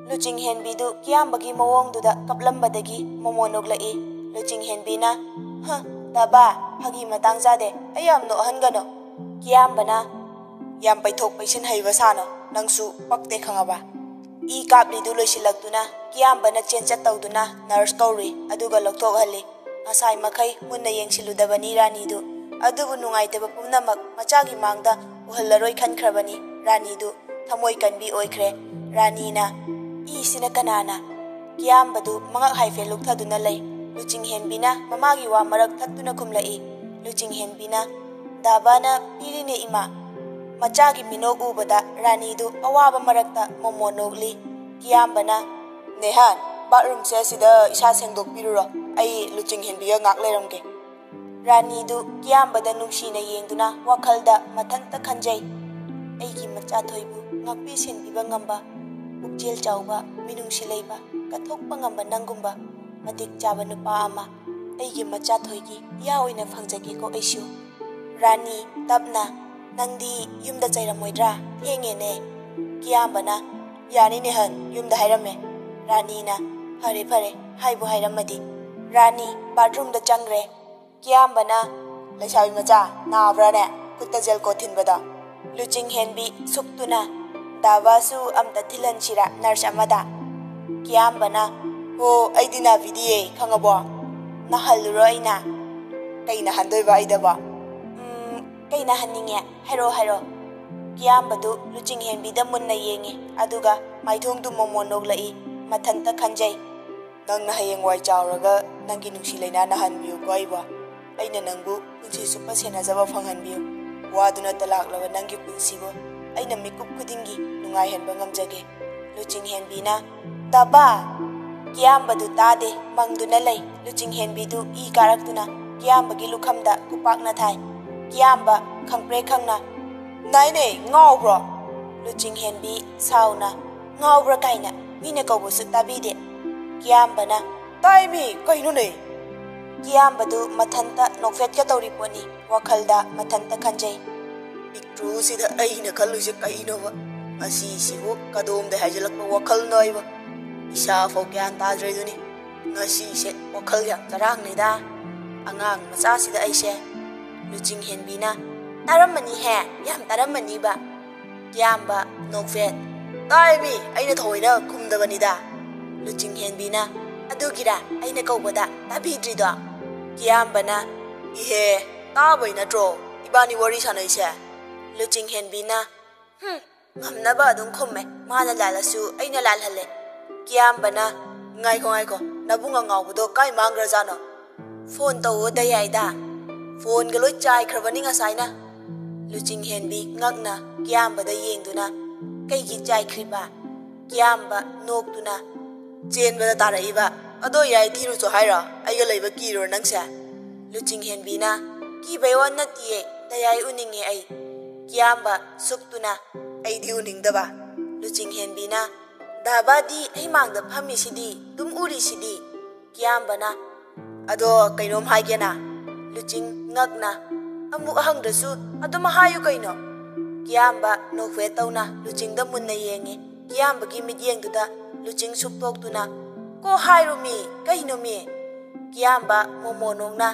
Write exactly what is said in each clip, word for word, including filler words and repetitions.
ꯂꯨꯆꯤꯡ ꯍꯦꯟꯕꯤꯗꯨ ꯀꯤꯌꯥꯝꯕꯒꯤ ꯃꯑꯣꯡꯗꯨꯗ ꯀꯞꯂꯝꯕꯗꯒꯤ ꯃꯣꯃꯣꯟ ꯅꯣꯛꯂꯛꯏ꯫ ꯂꯨꯆꯤꯡ ꯍꯦꯟꯕꯤꯅ, "ꯍ, ꯇꯕꯥ, ꯐꯥꯒꯤ ꯃꯇꯥꯡ ꯆꯥꯗꯦ, ꯑꯩ ꯌꯥꯝ ꯅꯣꯛꯍꯟꯒꯅꯨ꯫" ꯀꯤꯌꯥꯝꯕꯅ, "ꯌꯥꯝ ꯄꯩꯊꯣꯛ ꯄꯩꯁꯤꯟ ꯍꯩꯕ ꯁꯥꯅꯣ, ꯅꯪꯁꯨ ꯄꯛꯇꯦ ꯈꯪꯉꯕ?" ꯏ ꯀꯥꯞꯂꯤꯗꯨ ꯂꯣꯏꯁꯤꯜꯂꯛꯇꯨꯅ ꯀꯤꯌꯥꯝꯕꯅ ꯆꯦꯟꯆꯠ ꯇꯧꯗꯨꯅ ꯅꯔꯁ ꯀꯧꯔꯨꯏ, ꯑꯗꯨꯒ ꯂꯧꯊꯣꯛꯍꯜꯂꯤ꯫ ꯉꯁꯥꯏ ꯃꯈꯩ ꯃꯨꯟꯅ ꯌꯦꯡꯁꯤꯜꯂꯨꯗꯕꯅꯤ ꯔꯥꯅꯤꯗꯨ, ꯑꯗꯨꯕꯨ ꯅꯨꯡꯉꯥꯏꯇꯕ ꯄꯨꯝꯅꯃꯛ ꯃꯆꯥꯒꯤ ꯃꯥꯡꯗ ꯎꯍꯜꯂꯔꯣꯏ ꯈꯟꯈ꯭ꯔꯕꯅꯤ꯫ ꯔꯥꯅꯤꯗꯨ ꯊꯃꯣꯏ ꯀꯟꯕꯤ ꯑꯣꯏꯈ꯭ꯔꯦ꯫ ꯔꯥꯅꯤꯅ, "ꯏꯁꯤꯅ ꯀꯅꯥꯅ?" ꯀꯤꯌꯥꯝꯕꯗꯨ ꯃꯉꯛ ꯍꯥꯏꯐꯦꯠ ꯂꯨꯛꯊꯗꯨꯅ ꯂꯩ꯫ ꯂꯨꯆꯤꯡ ꯍꯦꯟꯕꯤꯅ ꯃꯃꯥꯒꯤ ꯋꯥ ꯃꯔꯛ ꯊꯠꯇꯨꯅ ꯈꯨꯝꯂꯛꯏ꯫ ꯂꯨꯆꯤꯡ ꯍꯦꯟꯕꯤꯅ, "ꯗꯥꯕꯥꯅ ꯄꯤꯔꯤꯅꯦ ꯏꯃꯥ꯫" ꯃꯆꯥꯒꯤ ꯃꯤꯅꯣꯛ ꯎꯕꯗ ꯔꯥꯅꯤꯗꯨ ꯑꯋꯥꯕ ꯃꯔꯛꯇ ꯃꯣꯃꯣꯟ ꯅꯣꯛꯂꯤ꯫ ꯀꯤꯌꯥꯝꯕꯅ, "ꯅꯦꯍꯥꯟ, ꯕꯥꯠꯔꯨꯝꯁꯦ ꯑꯁꯤꯗ ꯏꯁꯥ ꯁꯦꯡꯗꯣꯛꯄꯤꯔꯨꯔꯣ, ꯑꯩ ꯂꯨꯆꯤꯡ ꯍꯦꯟꯕꯤꯒ ꯉꯥꯛ ꯂꯩꯔꯝꯒꯦ꯫" ꯔꯥꯅꯤꯗꯨ ꯀꯤꯌꯥꯝꯕꯗ ꯅꯨꯡꯁꯤꯅ ꯌꯦꯡꯗꯨꯅ ꯋꯥꯈꯜꯗ ꯃꯊꯟꯇ ꯈꯟꯖꯩ, "ꯑꯩꯒꯤ ꯃꯆꯥꯊꯣꯏꯕꯨ ꯉꯥꯛꯄꯤ ꯁꯦꯟꯕꯤꯕ ꯉꯝꯕ, ꯄꯨꯛꯆꯦꯜ ꯆꯥꯎꯕ, ꯃꯤꯅꯨꯡꯁꯤ ꯂꯩꯕ, ꯀꯠꯊꯣꯛꯄ ꯉꯝꯕ ꯅꯪꯒꯨꯝꯕ ꯃꯇꯤꯛ ꯆꯥꯕ ꯅꯨꯄꯥ ꯑꯃ ꯑꯩꯒꯤ ꯃꯆꯥꯊꯣꯏꯒꯤ ꯏꯌꯥ ꯑꯣꯏꯅ ꯐꯪꯖꯒꯦꯀꯣ ꯑꯩꯁꯨ꯫" ꯔꯥꯅꯤ, ꯇꯞꯅ, "ꯅꯪꯗꯤ ꯌꯨꯝꯗ ꯆꯩꯔꯝꯃꯣꯏꯗ꯭ꯔꯥ? ꯊꯦꯡꯉꯦꯅꯦ꯫" ꯀꯤꯌꯥꯝꯕꯅ, "ꯌꯥꯅꯤꯅꯦ ꯍꯟ, ꯌꯨꯝꯗ ꯍꯥꯏꯔꯝꯃꯦ꯫" ꯔꯥꯅꯤꯅ, "ꯐꯔꯦ, ꯐꯔꯦ, ꯍꯥꯏꯕꯨ ꯍꯥꯏꯔꯝꯃꯗꯤ꯫" ꯔꯥꯅꯤ, ꯕꯥꯠꯔꯨꯝꯗ ꯆꯪꯈ꯭ꯔꯦ꯫ ꯀꯤꯌꯥꯝꯕꯅ, "ꯂꯩꯁꯥꯕꯤ ꯃꯆꯥ, ꯅꯥꯕ꯭ꯔꯥꯅꯦ, ꯈꯨꯠꯇ ꯖꯦꯜꯀꯣ ꯊꯤꯟꯕꯗꯣ?" ꯂꯨꯆꯤꯡ ꯍꯦꯟꯕꯤ, ꯁꯨꯛꯇꯨꯅ, "ꯗꯥꯕꯥꯁꯨ ꯑꯝꯇ ꯊꯤꯜꯍꯟꯁꯤꯔꯥ ꯅꯔꯁ ꯑꯃꯗ?" ꯀꯤꯌꯥꯝꯕꯅ, "ꯍꯣ, ꯑꯩꯗꯤ ꯅꯥꯕꯤꯗꯤꯌꯦ, ꯈꯪꯉꯕꯣ?" "ꯅꯥꯍꯜꯂꯨꯔꯣ ꯑꯩꯅ?" "ꯀꯩ ꯅꯥꯍꯟꯗꯣꯏꯕ ꯑꯩꯗꯕꯣ?" "ꯎꯝ, ꯀꯩ ꯅꯥꯍꯟꯅꯤꯡꯉꯦ? ꯍꯥꯏꯔꯛꯑꯣ, ꯍꯥꯏꯔꯛꯑꯣ꯫" ꯀꯤꯌꯥꯝꯕꯗꯨ ꯂꯨꯆꯤꯡ ꯍꯦꯟꯕꯤꯗ ꯃꯨꯟꯅ ꯌꯦꯡꯉꯤ, ꯑꯗꯨꯒ ꯃꯥꯏꯊꯣꯡꯗꯨ ꯃꯣꯃꯣꯟ ꯅꯣꯛꯂꯛꯏ, ꯃꯊꯟꯇ ꯈꯟꯖꯩ, "ꯅꯪꯅ ꯍꯌꯦꯡꯋꯥꯏ ꯆꯥꯎꯔꯒ ꯅꯪꯒꯤ ꯅꯨꯡꯁꯤ ꯂꯩꯅꯥ ꯅꯥꯍꯟꯕꯤꯌꯨꯀꯣ ꯑꯩꯕꯣ꯫ ꯑꯩꯅ ꯅꯪꯕꯨ ꯄꯨꯟꯁꯤ ꯆꯨꯞꯄ ꯁꯦꯟꯅꯖꯕ ꯐꯪꯍꯟꯕꯤꯌꯨ꯫ ꯋꯥꯗꯨꯅ ꯇꯂꯥꯛꯂꯕ ꯅꯪꯒꯤ ꯄꯨꯟꯁꯤꯕꯨ ꯑꯩꯅ ꯃꯤꯀꯨꯞ ꯈꯨꯗꯤꯡꯒꯤ ꯅꯨꯡꯉꯥꯏꯍꯟꯕ ꯉꯝꯖꯒꯦ꯫" ꯂꯨꯆꯤꯡ ꯍꯦꯟꯕꯤꯅ, "ꯗꯥꯕꯥ!" ꯀꯤꯌꯥꯝꯕꯗꯨ ꯇꯥꯗꯦ, ꯃꯪꯗꯨꯅ ꯂꯩ꯫ ꯂꯨꯆꯤꯡ ꯍꯦꯟꯕꯤꯗꯨ ꯏ ꯀꯥꯔꯛꯇꯨꯅ ꯀꯤꯌꯥꯝꯕꯒꯤ ꯂꯨꯈꯝꯗ ꯈꯨꯄꯥꯛꯅ ꯊꯥꯏ꯫ ꯀꯤꯌꯥꯝꯕ, ꯈꯪꯄ꯭ꯔꯦꯛ ꯈꯪꯅ, "ꯅꯥꯏꯅꯦ, ꯉꯥꯎꯕ꯭ꯔꯣ?" ꯂꯨꯆꯤꯡ ꯍꯦꯟꯕꯤ, ꯁꯥꯎꯅ, "ꯉꯥꯎꯕ꯭ꯔꯥ ꯀꯥꯏꯅ, ꯃꯤꯅ ꯀꯧꯕꯁꯨ ꯇꯥꯕꯤꯗꯦ꯫" ꯀꯤꯌꯥꯝꯕꯅ, "ꯇꯥꯏꯃꯤ, ꯀꯩꯅꯣꯅꯦ?" ꯀꯤꯌꯥꯝꯕꯗꯨ ꯃꯊꯟꯇ ꯅꯣꯛꯐꯦꯠꯀ ꯇꯧꯔꯤ ꯄꯣꯠꯅꯤ, ꯋꯥꯈꯜꯗ ꯃꯊꯟꯇ ꯈꯟꯖꯩ, "ꯄꯤꯛꯇ꯭ꯔꯨꯁꯤꯗ ꯑꯩꯅ ꯈꯜꯂꯨꯏꯁꯦ ꯀꯩꯅꯣꯕ?" ꯉꯁꯤꯁꯤꯕꯨ ꯀꯗꯣꯝꯗꯩ ꯍꯥꯏꯖꯤꯜꯂꯛꯄ ꯋꯥꯈꯜꯅꯣ ꯑꯩꯕꯨ? ꯏꯁꯥꯐꯥꯎ ꯒ꯭ꯌꯥꯟ ꯇꯥꯗ꯭ꯔꯦꯗꯨꯅꯤ꯫ ꯉꯁꯤꯁꯦ ꯋꯥꯈꯜ ꯌꯥꯝ ꯆꯔꯥꯡꯅꯩꯗ꯫ ꯑꯉꯥꯡ ꯃꯆꯥꯁꯤꯗ ꯑꯩꯁꯦ ꯂꯨꯆꯤꯡ ꯍꯦꯟꯕꯤꯅ, "ꯇꯥꯔꯝꯃꯅꯤꯍꯦ, ꯌꯥꯝ ꯇꯥꯔꯝꯃꯅꯤꯕ꯫" ꯀꯤꯌꯥꯝꯕ ꯅꯣꯛꯐꯦꯠ, "ꯇꯥꯏꯃꯤ, ꯑꯩꯅ ꯊꯑꯣꯏꯅ ꯈꯨꯝꯗꯕꯅꯤꯗ꯫" ꯂꯨꯆꯤꯡ ꯍꯦꯟꯕꯤꯅ, "ꯑꯗꯨꯒꯤꯔ ꯑꯩꯅ ꯀꯧꯕꯗ ꯇꯥꯕꯤꯗ꯭ꯔꯤꯗꯣ?" ꯀꯤꯌꯥꯝꯕꯅ, "ꯏꯍꯦ, ꯇꯥꯕꯩ ꯅꯠꯇ꯭ꯔꯣ ꯏꯕꯥꯅꯤ ꯋꯥꯔꯤ ꯁꯥꯟꯅꯩꯁꯦ?" ꯂꯨꯆꯤꯡ ꯍꯦꯟꯕꯤꯅ, "ꯍꯨꯝ, ꯉꯝꯅꯕ ꯑꯗꯨꯝ ꯈꯨꯝꯃꯦ꯫ ꯃꯥꯅ ꯂꯥꯜꯂꯁꯨ ꯑꯩꯅ ꯂꯥꯜꯍꯜꯂꯦ꯫" ꯀꯤꯌꯥꯝꯕꯅ, "ꯉꯥꯏꯈꯣ, ꯉꯥꯏꯈꯣ, ꯅꯕꯨꯡ ꯑꯉꯥꯎꯕꯗꯣ ꯀꯥꯏ ꯃꯥꯡꯈ꯭ꯔꯖꯥꯠꯅꯣ? ꯐꯣꯟ ꯇꯧꯑꯣ ꯗꯌꯥꯏꯗ꯫ ꯐꯣꯟꯒ ꯂꯣꯏ ꯆꯥꯏꯈ꯭ꯔꯕꯅꯤ ꯉꯁꯥꯏꯅ꯫" ꯂꯨꯆꯤꯡ ꯍꯦꯟꯕꯤ ꯉꯛꯅ ꯀꯤꯌꯥꯝꯕꯗ ꯌꯦꯡꯗꯨꯅ, "ꯀꯩꯒꯤ ꯆꯥꯏꯈ꯭ꯔꯤꯕ?" ꯀꯤꯌꯥꯝꯕ ꯅꯣꯛꯇꯨꯅ, "ꯆꯦꯟꯕꯗ ꯇꯥꯔꯛꯏꯕ꯫ ꯑꯗꯣ ꯌꯥꯏ ꯊꯤꯔꯨꯆꯣ ꯍꯥꯏꯔꯣ? ꯑꯩꯒ ꯂꯩꯕ ꯀꯤꯔꯣ ꯅꯪꯁꯦ?" ꯂꯨꯆꯤꯡ ꯍꯦꯟꯕꯤꯅ, "ꯀꯤꯕꯩ ꯋꯥ ꯅꯠꯇꯤꯌꯦ, ꯗꯌꯥꯏ ꯎꯅꯤꯡꯉꯦ ꯑꯩ꯫" ꯀꯤꯌꯥꯝꯕ ꯁꯨꯛꯇꯨꯅ, "ꯑꯩꯗꯤ ꯎꯅꯤꯡꯗꯕ꯫" ꯂꯨꯆꯤꯡ ꯍꯦꯟꯕꯤꯅ, "ꯗꯥꯕꯥꯗꯤ ꯑꯩ ꯃꯥꯡꯗ ꯐꯝꯃꯤꯁꯤꯗꯤ, ꯑꯗꯨꯝ ꯎꯔꯤꯁꯤꯗꯤ꯫" ꯀꯤꯌꯥꯝꯕꯅ, "ꯑꯗꯣ ꯀꯩꯅꯣꯝ ꯍꯥꯏꯒꯦꯅ?" ꯂꯨꯆꯤꯡ ꯉꯛꯅ, "ꯑꯃꯨꯛ ꯍꯪꯗ꯭ꯔꯁꯨ ꯑꯗꯨꯝ ꯍꯥꯏꯌꯨ ꯀꯩꯅꯣ?" ꯀꯤꯌꯥꯝꯕ ꯅꯣꯛꯐꯦꯠ ꯇꯧꯅ ꯂꯨꯆꯤꯡꯗ ꯃꯨꯟꯅ ꯌꯦꯡꯉꯤ꯫ ꯀꯤꯌꯥꯝꯕꯒꯤ ꯃꯤꯠꯌꯦꯡꯗꯨꯗ ꯂꯨꯆꯤꯡ ꯁꯨꯛꯇꯣꯛꯇꯨꯅ, "ꯀꯣ ꯍꯥꯏꯔꯨꯃꯤ, ꯀꯩꯅꯣꯃꯤ?" ꯀꯤꯌꯥꯝꯕ ꯃꯣꯃꯣ ꯅꯣꯛꯅ,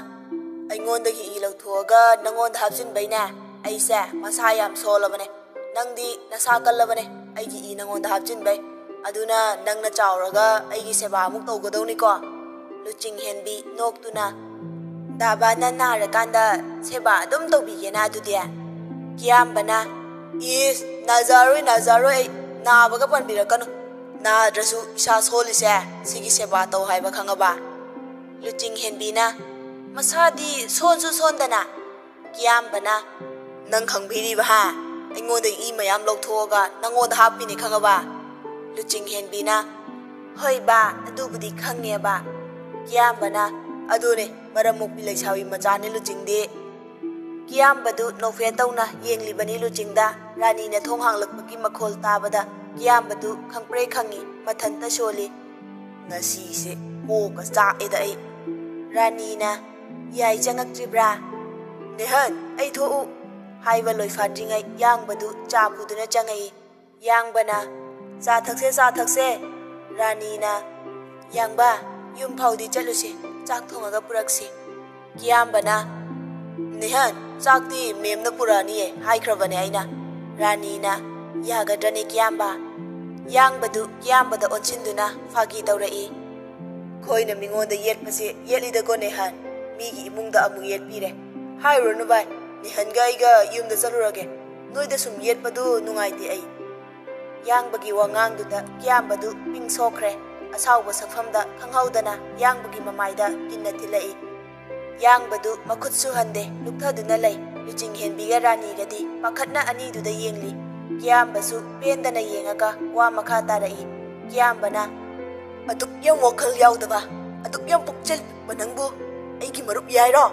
"ꯑꯩꯉꯣꯟꯗꯒꯤ ꯏ ꯂꯧꯊꯣꯛꯑꯒ ꯅꯪꯉꯣꯟꯗ ꯍꯥꯞꯆꯤꯟꯕꯩꯅꯦ꯫ ꯑꯩꯁꯦ ꯃꯁꯥ ꯌꯥꯝ ꯁꯣꯜꯂꯕꯅꯦ꯫ ꯅꯪꯗꯤ ꯅꯁꯥ ꯀꯜꯂꯕꯅꯦ, ꯑꯩꯒꯤ ꯏ ꯅꯪꯉꯣꯟꯗ ꯍꯥꯞꯆꯤꯟꯕꯩ꯫ ꯑꯗꯨꯅ ꯅꯪꯅ ꯆꯥꯎꯔꯒ ꯑꯩꯒꯤ ꯁꯦꯕꯥ ꯑꯃꯨꯛ ꯇꯧꯒꯗꯧꯅꯤꯀꯣ?" ꯂꯨꯆꯤꯡ ꯍꯦꯟꯕꯤ ꯅꯣꯛꯇꯨꯅ, "ꯗꯥꯕꯥꯅ ꯅꯥꯔꯀꯥꯟꯗ ꯁꯦꯕꯥ ꯑꯗꯨꯝ ꯇꯧꯕꯤꯒꯦꯅ ꯑꯗꯨꯗꯤ?" ꯀꯤꯌꯥꯝꯕꯅ, "ꯏꯁ, ꯅꯥꯖꯔꯣꯏ, ꯅꯥꯖꯔꯣꯏ ꯑꯩ, ꯅꯥꯕꯒ ꯄꯟꯕꯤꯔꯛꯀꯅꯨ꯫ ꯅꯥꯗ꯭ꯔꯁꯨ ꯏꯁꯥ ꯁꯣꯜꯂꯤꯁꯦ ꯁꯤꯒꯤ ꯁꯦꯕꯥ ꯇꯧ ꯍꯥꯏꯕ ꯈꯪꯉꯕ?" ꯂꯨꯆꯤꯡ ꯍꯦꯟꯕꯤꯅ, "ꯃꯁꯥꯗꯤ ꯁꯣꯟꯁꯨ ꯁꯣꯟꯗꯅ?" ꯀꯤꯌꯥꯝꯕꯅ, "ꯅꯪ ꯈꯪꯕꯤꯔꯤꯕ ꯍꯥ? ꯑꯩꯉꯣꯟꯗ ꯏ ꯃꯌꯥꯝ ꯂꯧꯊꯣꯛꯑꯒ ꯅꯪꯉꯣꯟꯗ ꯍꯥꯞꯄꯤꯅꯤ ꯈꯪꯉꯕ?" ꯂꯨꯆꯤꯡ ꯍꯦꯟꯕꯤꯅ, "ꯍꯣꯏ ꯕꯥ, ꯑꯗꯨꯕꯨꯗꯤ ꯈꯪꯉꯦꯕ꯫" ꯀꯤꯌꯥꯝꯕꯅ, "ꯑꯗꯨꯅꯦ, ꯃꯔꯝ ꯃꯣꯛꯄꯤ ꯂꯩꯁꯥꯕꯤ ꯃꯆꯥꯅꯦ ꯂꯨꯆꯤꯡꯗꯤ꯫" ꯀꯤꯌꯥꯝꯕꯗꯨ ꯅꯣꯛꯐꯦꯠ ꯇꯧꯅ ꯌꯦꯡꯂꯤꯕꯅꯤ ꯂꯨꯆꯤꯡꯗ꯫ ꯔꯥꯅꯤꯅ ꯊꯣꯡ ꯍꯥꯡꯂꯛꯄꯒꯤ ꯃꯈꯣꯜ ꯇꯥꯕꯗ ꯀꯤꯌꯥꯝꯕꯗꯨ ꯈꯪꯄ꯭ꯔꯦ ꯈꯪꯉꯤ, ꯃꯊꯟꯇ ꯁꯣꯜꯂꯤ꯫ "ꯉꯁꯤꯁꯦ ꯀꯣꯛꯀ ꯆꯥꯛꯑꯦꯗ ꯑꯩ꯫" ꯔꯥꯅꯤꯅ, "ꯌꯥꯏ ꯆꯪꯉꯛꯇ꯭ꯔꯤꯕ꯭ꯔꯥ?" "ꯅꯦꯍꯟ, ꯑꯩ ꯊꯣꯛꯎ" ꯍꯥꯏꯕ ꯂꯣꯏꯐꯥꯠꯇ꯭ꯔꯤꯉꯩ ꯌꯥꯡꯕꯗꯨ ꯆꯥ ꯄꯨꯗꯨꯅ ꯆꯪꯉꯛꯏ꯫ ꯌꯥꯡꯕꯅ, "ꯆꯥ ꯊꯛꯁꯦ, ꯆꯥ ꯊꯛꯁꯦ"꯫ ꯔꯥꯅꯤꯅ, "ꯌꯥꯡꯕ, ꯌꯨꯝ ꯐꯥꯎꯗꯤ ꯆꯠꯂꯨꯁꯤ, ꯆꯥꯛ ꯊꯣꯡꯉꯒ ꯄꯨꯔꯛꯁꯤ"꯫ ꯀꯤꯌꯥꯝꯕꯅ, "ꯅꯤꯍꯟ, ꯆꯥꯛꯇꯤ ꯃꯦꯝꯅ ꯄꯨꯔꯛꯑꯅꯤꯌꯦ, ꯍꯥꯏꯈ꯭ꯔꯕꯅꯦ ꯑꯩꯅ"꯫ ꯔꯥꯅꯤꯅ, "ꯌꯥꯒꯗ꯭ꯔꯅꯦ ꯀꯤꯌꯥꯝꯕ?" ꯌꯥꯡꯕꯗꯨ ꯀꯤꯌꯥꯝꯕꯗ ꯑꯣꯟꯁꯤꯟꯗꯨꯅ ꯐꯥꯒꯤ ꯇꯧꯔꯛꯏ꯫ "ꯑꯩꯈꯣꯏꯅ ꯃꯤꯉꯣꯟꯗ ꯌꯦꯠꯄꯁꯦ ꯌꯦꯠꯂꯤꯗꯀꯣ ꯅꯤꯍꯟ, ꯃꯤꯒꯤ ꯏꯃꯨꯡꯗ ꯑꯃꯨꯛ ꯌꯦꯠꯄꯤꯔꯦ꯫ ꯍꯥꯏꯔꯨꯔꯅꯨ ꯚꯥꯏ, ꯅꯤꯍꯟꯒ ꯑꯩꯒ ꯌꯨꯝꯗ ꯆꯠꯂꯨꯔꯒꯦ, ꯅꯣꯏꯗ ꯁꯨꯝ ꯌꯦꯠꯄꯗꯨ ꯅꯨꯡꯉꯥꯏꯇꯦ ꯑꯩ"꯫ ꯌꯥꯡꯕꯒꯤ ꯋꯥꯉꯥꯡꯗꯨꯗ ꯀꯤꯌꯥꯝꯕꯗꯨ ꯄꯤꯡ ꯁꯣꯛꯈ꯭ꯔꯦ꯫ ꯑꯁꯥꯎꯕ ꯁꯛꯐꯝꯗ ꯈꯪꯍꯧꯗꯅ ꯌꯥꯡꯕꯒꯤ ꯃꯃꯥꯏꯗ ꯀꯤꯟꯅ ꯊꯤꯜꯂꯛꯏ꯫ ꯌꯥꯡꯕꯗꯨ ꯃꯈꯨꯠꯁꯨ ꯍꯟꯗꯦ, ꯂꯨꯞꯊꯗꯨꯅ ꯂꯩ꯫ ꯂꯨꯆꯤꯡ ꯍꯦꯟꯕꯤꯒ ꯔꯥꯅꯤꯒꯗꯤ ꯄꯥꯈꯠꯅ ꯑꯅꯤꯗꯨꯗ ꯌꯦꯡꯂꯤ꯫ ꯀꯤꯌꯥꯝꯕꯁꯨ ꯄꯦꯟꯗꯅ ꯌꯦꯡꯉꯒ ꯋꯥ ꯃꯈꯥ ꯇꯥꯔꯛꯏ꯫ ꯀꯤꯌꯥꯝꯕꯅ, "ꯑꯗꯨꯛ ꯌꯥꯝ ꯋꯥꯈꯜ ꯌꯥꯎꯗꯕ, ꯑꯗꯨꯛ ꯌꯥꯝ ꯄꯨꯛꯆꯦꯜ ꯄꯤꯛꯄ ꯅꯪꯕꯨ ꯑꯩꯒꯤ ꯃꯔꯨꯞ ꯌꯥꯏꯔꯣ?"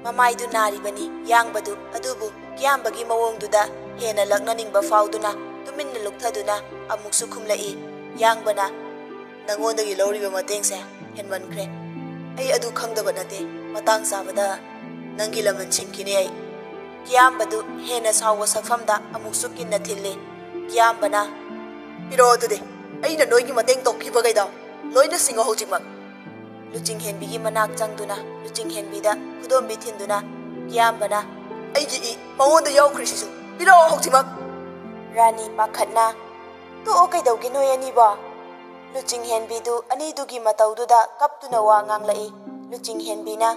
ꯃꯃꯥꯏꯗꯨ ꯅꯥꯔꯤꯕꯅꯤ ꯌꯥꯡꯕꯗꯨ, ꯑꯗꯨꯕꯨ ꯀꯤꯌꯥꯝꯕꯒꯤ ꯃꯑꯣꯡꯗꯨꯗ ꯍꯦꯟꯅ ꯂꯛꯅꯅꯤꯡꯕ ꯐꯥꯎꯗꯨꯅ ꯇꯨꯃꯤꯟꯅ ꯂꯨꯞꯊꯗꯨꯅ ꯑꯃꯨꯛꯁꯨ ꯈꯨꯝꯂꯛꯏ꯫ ꯌꯥꯡꯕꯅ, "ꯅꯉꯣꯟꯗꯒꯤ ꯂꯧꯔꯤꯕ ꯃꯇꯦꯡꯁꯦ ꯍꯦꯟꯃꯟꯈ꯭ꯔꯦ꯫ ꯑꯩ ꯑꯗꯨ ꯈꯪꯗꯕ ꯅꯠꯇꯦ꯫ ꯃꯇꯥꯡ ꯆꯥꯕꯗ ꯅꯪꯒꯤ ꯂꯃꯟ ꯁꯤꯡꯈꯤꯅꯤ ꯑꯩ"꯫ ꯀꯤꯌꯥꯝꯕꯗꯨ ꯍꯦꯟꯅ ꯁꯥꯎꯕ ꯁꯛꯐꯝꯗ ꯑꯃꯨꯛꯁꯨ ꯀꯤꯟꯅ ꯊꯤꯜꯂꯤ꯫ ꯀꯤꯌꯥꯝꯕꯅ, "ꯄꯤꯔꯛꯑꯣ ꯑꯗꯨꯗꯤ, ꯑꯩꯅ ꯅꯣꯏꯒꯤ ꯃꯇꯦꯡ ꯇꯧꯈꯤꯕꯈꯩꯗꯣ ꯂꯣꯏꯅ ꯁꯤꯡꯉꯣ ꯍꯧꯖꯤꯛꯃꯛ"꯫ ꯂꯨꯆꯤꯡꯍꯦꯟꯕꯤꯒꯤ ꯃꯅꯥꯛ ꯆꯪꯗꯨꯅ ꯂꯨꯆꯤꯡꯍꯦꯟꯕꯤꯗ ꯈꯨꯗꯣꯝꯕꯤ ꯊꯤꯟꯗꯨꯅ ꯀꯤꯌꯥꯝꯕꯅ, "ꯑꯩꯒꯤ ꯏ ꯃꯉꯣꯟꯗ ꯌꯥꯎꯈ꯭ꯔꯤꯁꯤꯁꯨ ꯄꯤꯔꯛꯑꯣ ꯍꯧꯖꯤꯛꯃꯛ"꯫ ꯔꯥꯅꯤ ꯄꯥꯈꯠꯅ, "ꯇꯣꯛꯑꯣ, ꯀꯩꯗꯧꯒꯦ ꯅꯣꯏ ꯑꯅꯤꯕꯣ?" ꯂꯨꯆꯤꯡꯍꯦꯟꯕꯤꯗꯨ ꯑꯅꯤꯗꯨꯒꯤ ꯃꯇꯧꯗꯨꯗ ꯀꯞꯇꯨꯅ ꯋꯥ ꯉꯥꯡꯂꯛꯏ꯫ ꯂꯨꯆꯤꯡꯍꯦꯟꯕꯤꯅ,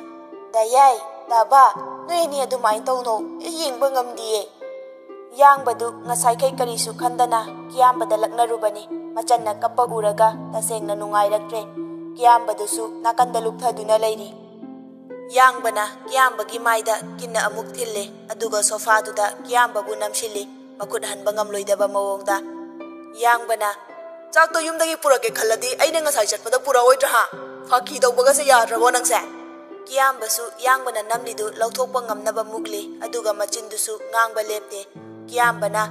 "ꯗꯥ ꯌꯥꯏ, ꯗꯥ ꯕꯥ, ꯅꯣꯏ ꯑꯅꯤ ꯑꯗꯨꯃꯥꯏꯅ ꯇꯧꯅꯣ, ꯑꯩ ꯌꯦꯡꯕ ꯉꯝꯗꯤꯌꯦ"꯫ ꯌꯥꯡꯕꯗꯨ ꯉꯁꯥꯏꯈꯩ ꯀꯔꯤꯁꯨ ꯈꯟꯗꯅ ꯀꯤꯌꯥꯝꯕꯗ ꯂꯛꯅꯔꯨꯕꯅꯤ꯫ ꯃꯆꯟꯅ ꯀꯞꯄ ꯎꯔꯒ ꯇꯁꯦꯡꯅ ꯅꯨꯡꯉꯥꯏꯔꯛꯇ꯭ꯔꯦ꯫ ꯀꯤꯌꯥꯝꯕꯗꯨꯁꯨ ꯅꯥꯀꯟꯗ ꯂꯨꯞꯊꯗꯨꯅ ꯂꯩꯔꯤ꯫ ꯌꯥꯡꯕꯅ ꯀꯤꯌꯥꯝꯕꯒꯤ ꯃꯥꯏꯗ ꯀꯤꯟꯅ ꯑꯃꯨꯛ ꯊꯤꯜꯂꯦ, ꯑꯗꯨꯒ ꯁꯣꯐꯥꯗꯨꯗ ꯀꯤꯌꯥꯝꯕꯕꯨ ꯅꯝꯁꯤꯜꯂꯤ, ꯃꯈꯨꯠ ꯍꯟꯕ ꯉꯝꯂꯣꯏꯗꯕ ꯃꯑꯣꯡꯗ꯫ ꯌꯥꯡꯕꯅ, "ꯆꯥꯛꯇꯣ ꯌꯨꯝꯗꯒꯤ ꯄꯨꯔꯛꯀꯦ ꯈꯜꯂꯗꯤ ꯑꯩꯅ ꯉꯁꯥꯏ ꯆꯠꯄꯗ ꯄꯨꯔꯛꯑꯣꯏꯗ꯭ꯔꯥ, ꯍꯥ? ꯐꯥꯒꯤ ꯇꯧꯕꯒꯁꯦ ꯌꯥꯗ꯭ꯔꯕꯣ ꯅꯪꯁꯦ?" ꯀꯤꯌꯥꯝꯕꯁꯨ ꯌꯥꯡꯕꯅ ꯅꯝꯂꯤꯗꯨ ꯂꯧꯊꯣꯛꯄ ꯉꯝꯅꯕ ꯃꯨꯛꯂꯤ, ꯑꯗꯨꯒ ꯃꯆꯤꯟꯗꯨꯁꯨ ꯉꯥꯡꯕ ꯂꯦꯞꯇꯦ꯫ ꯀꯤꯌꯥꯝꯕꯅ,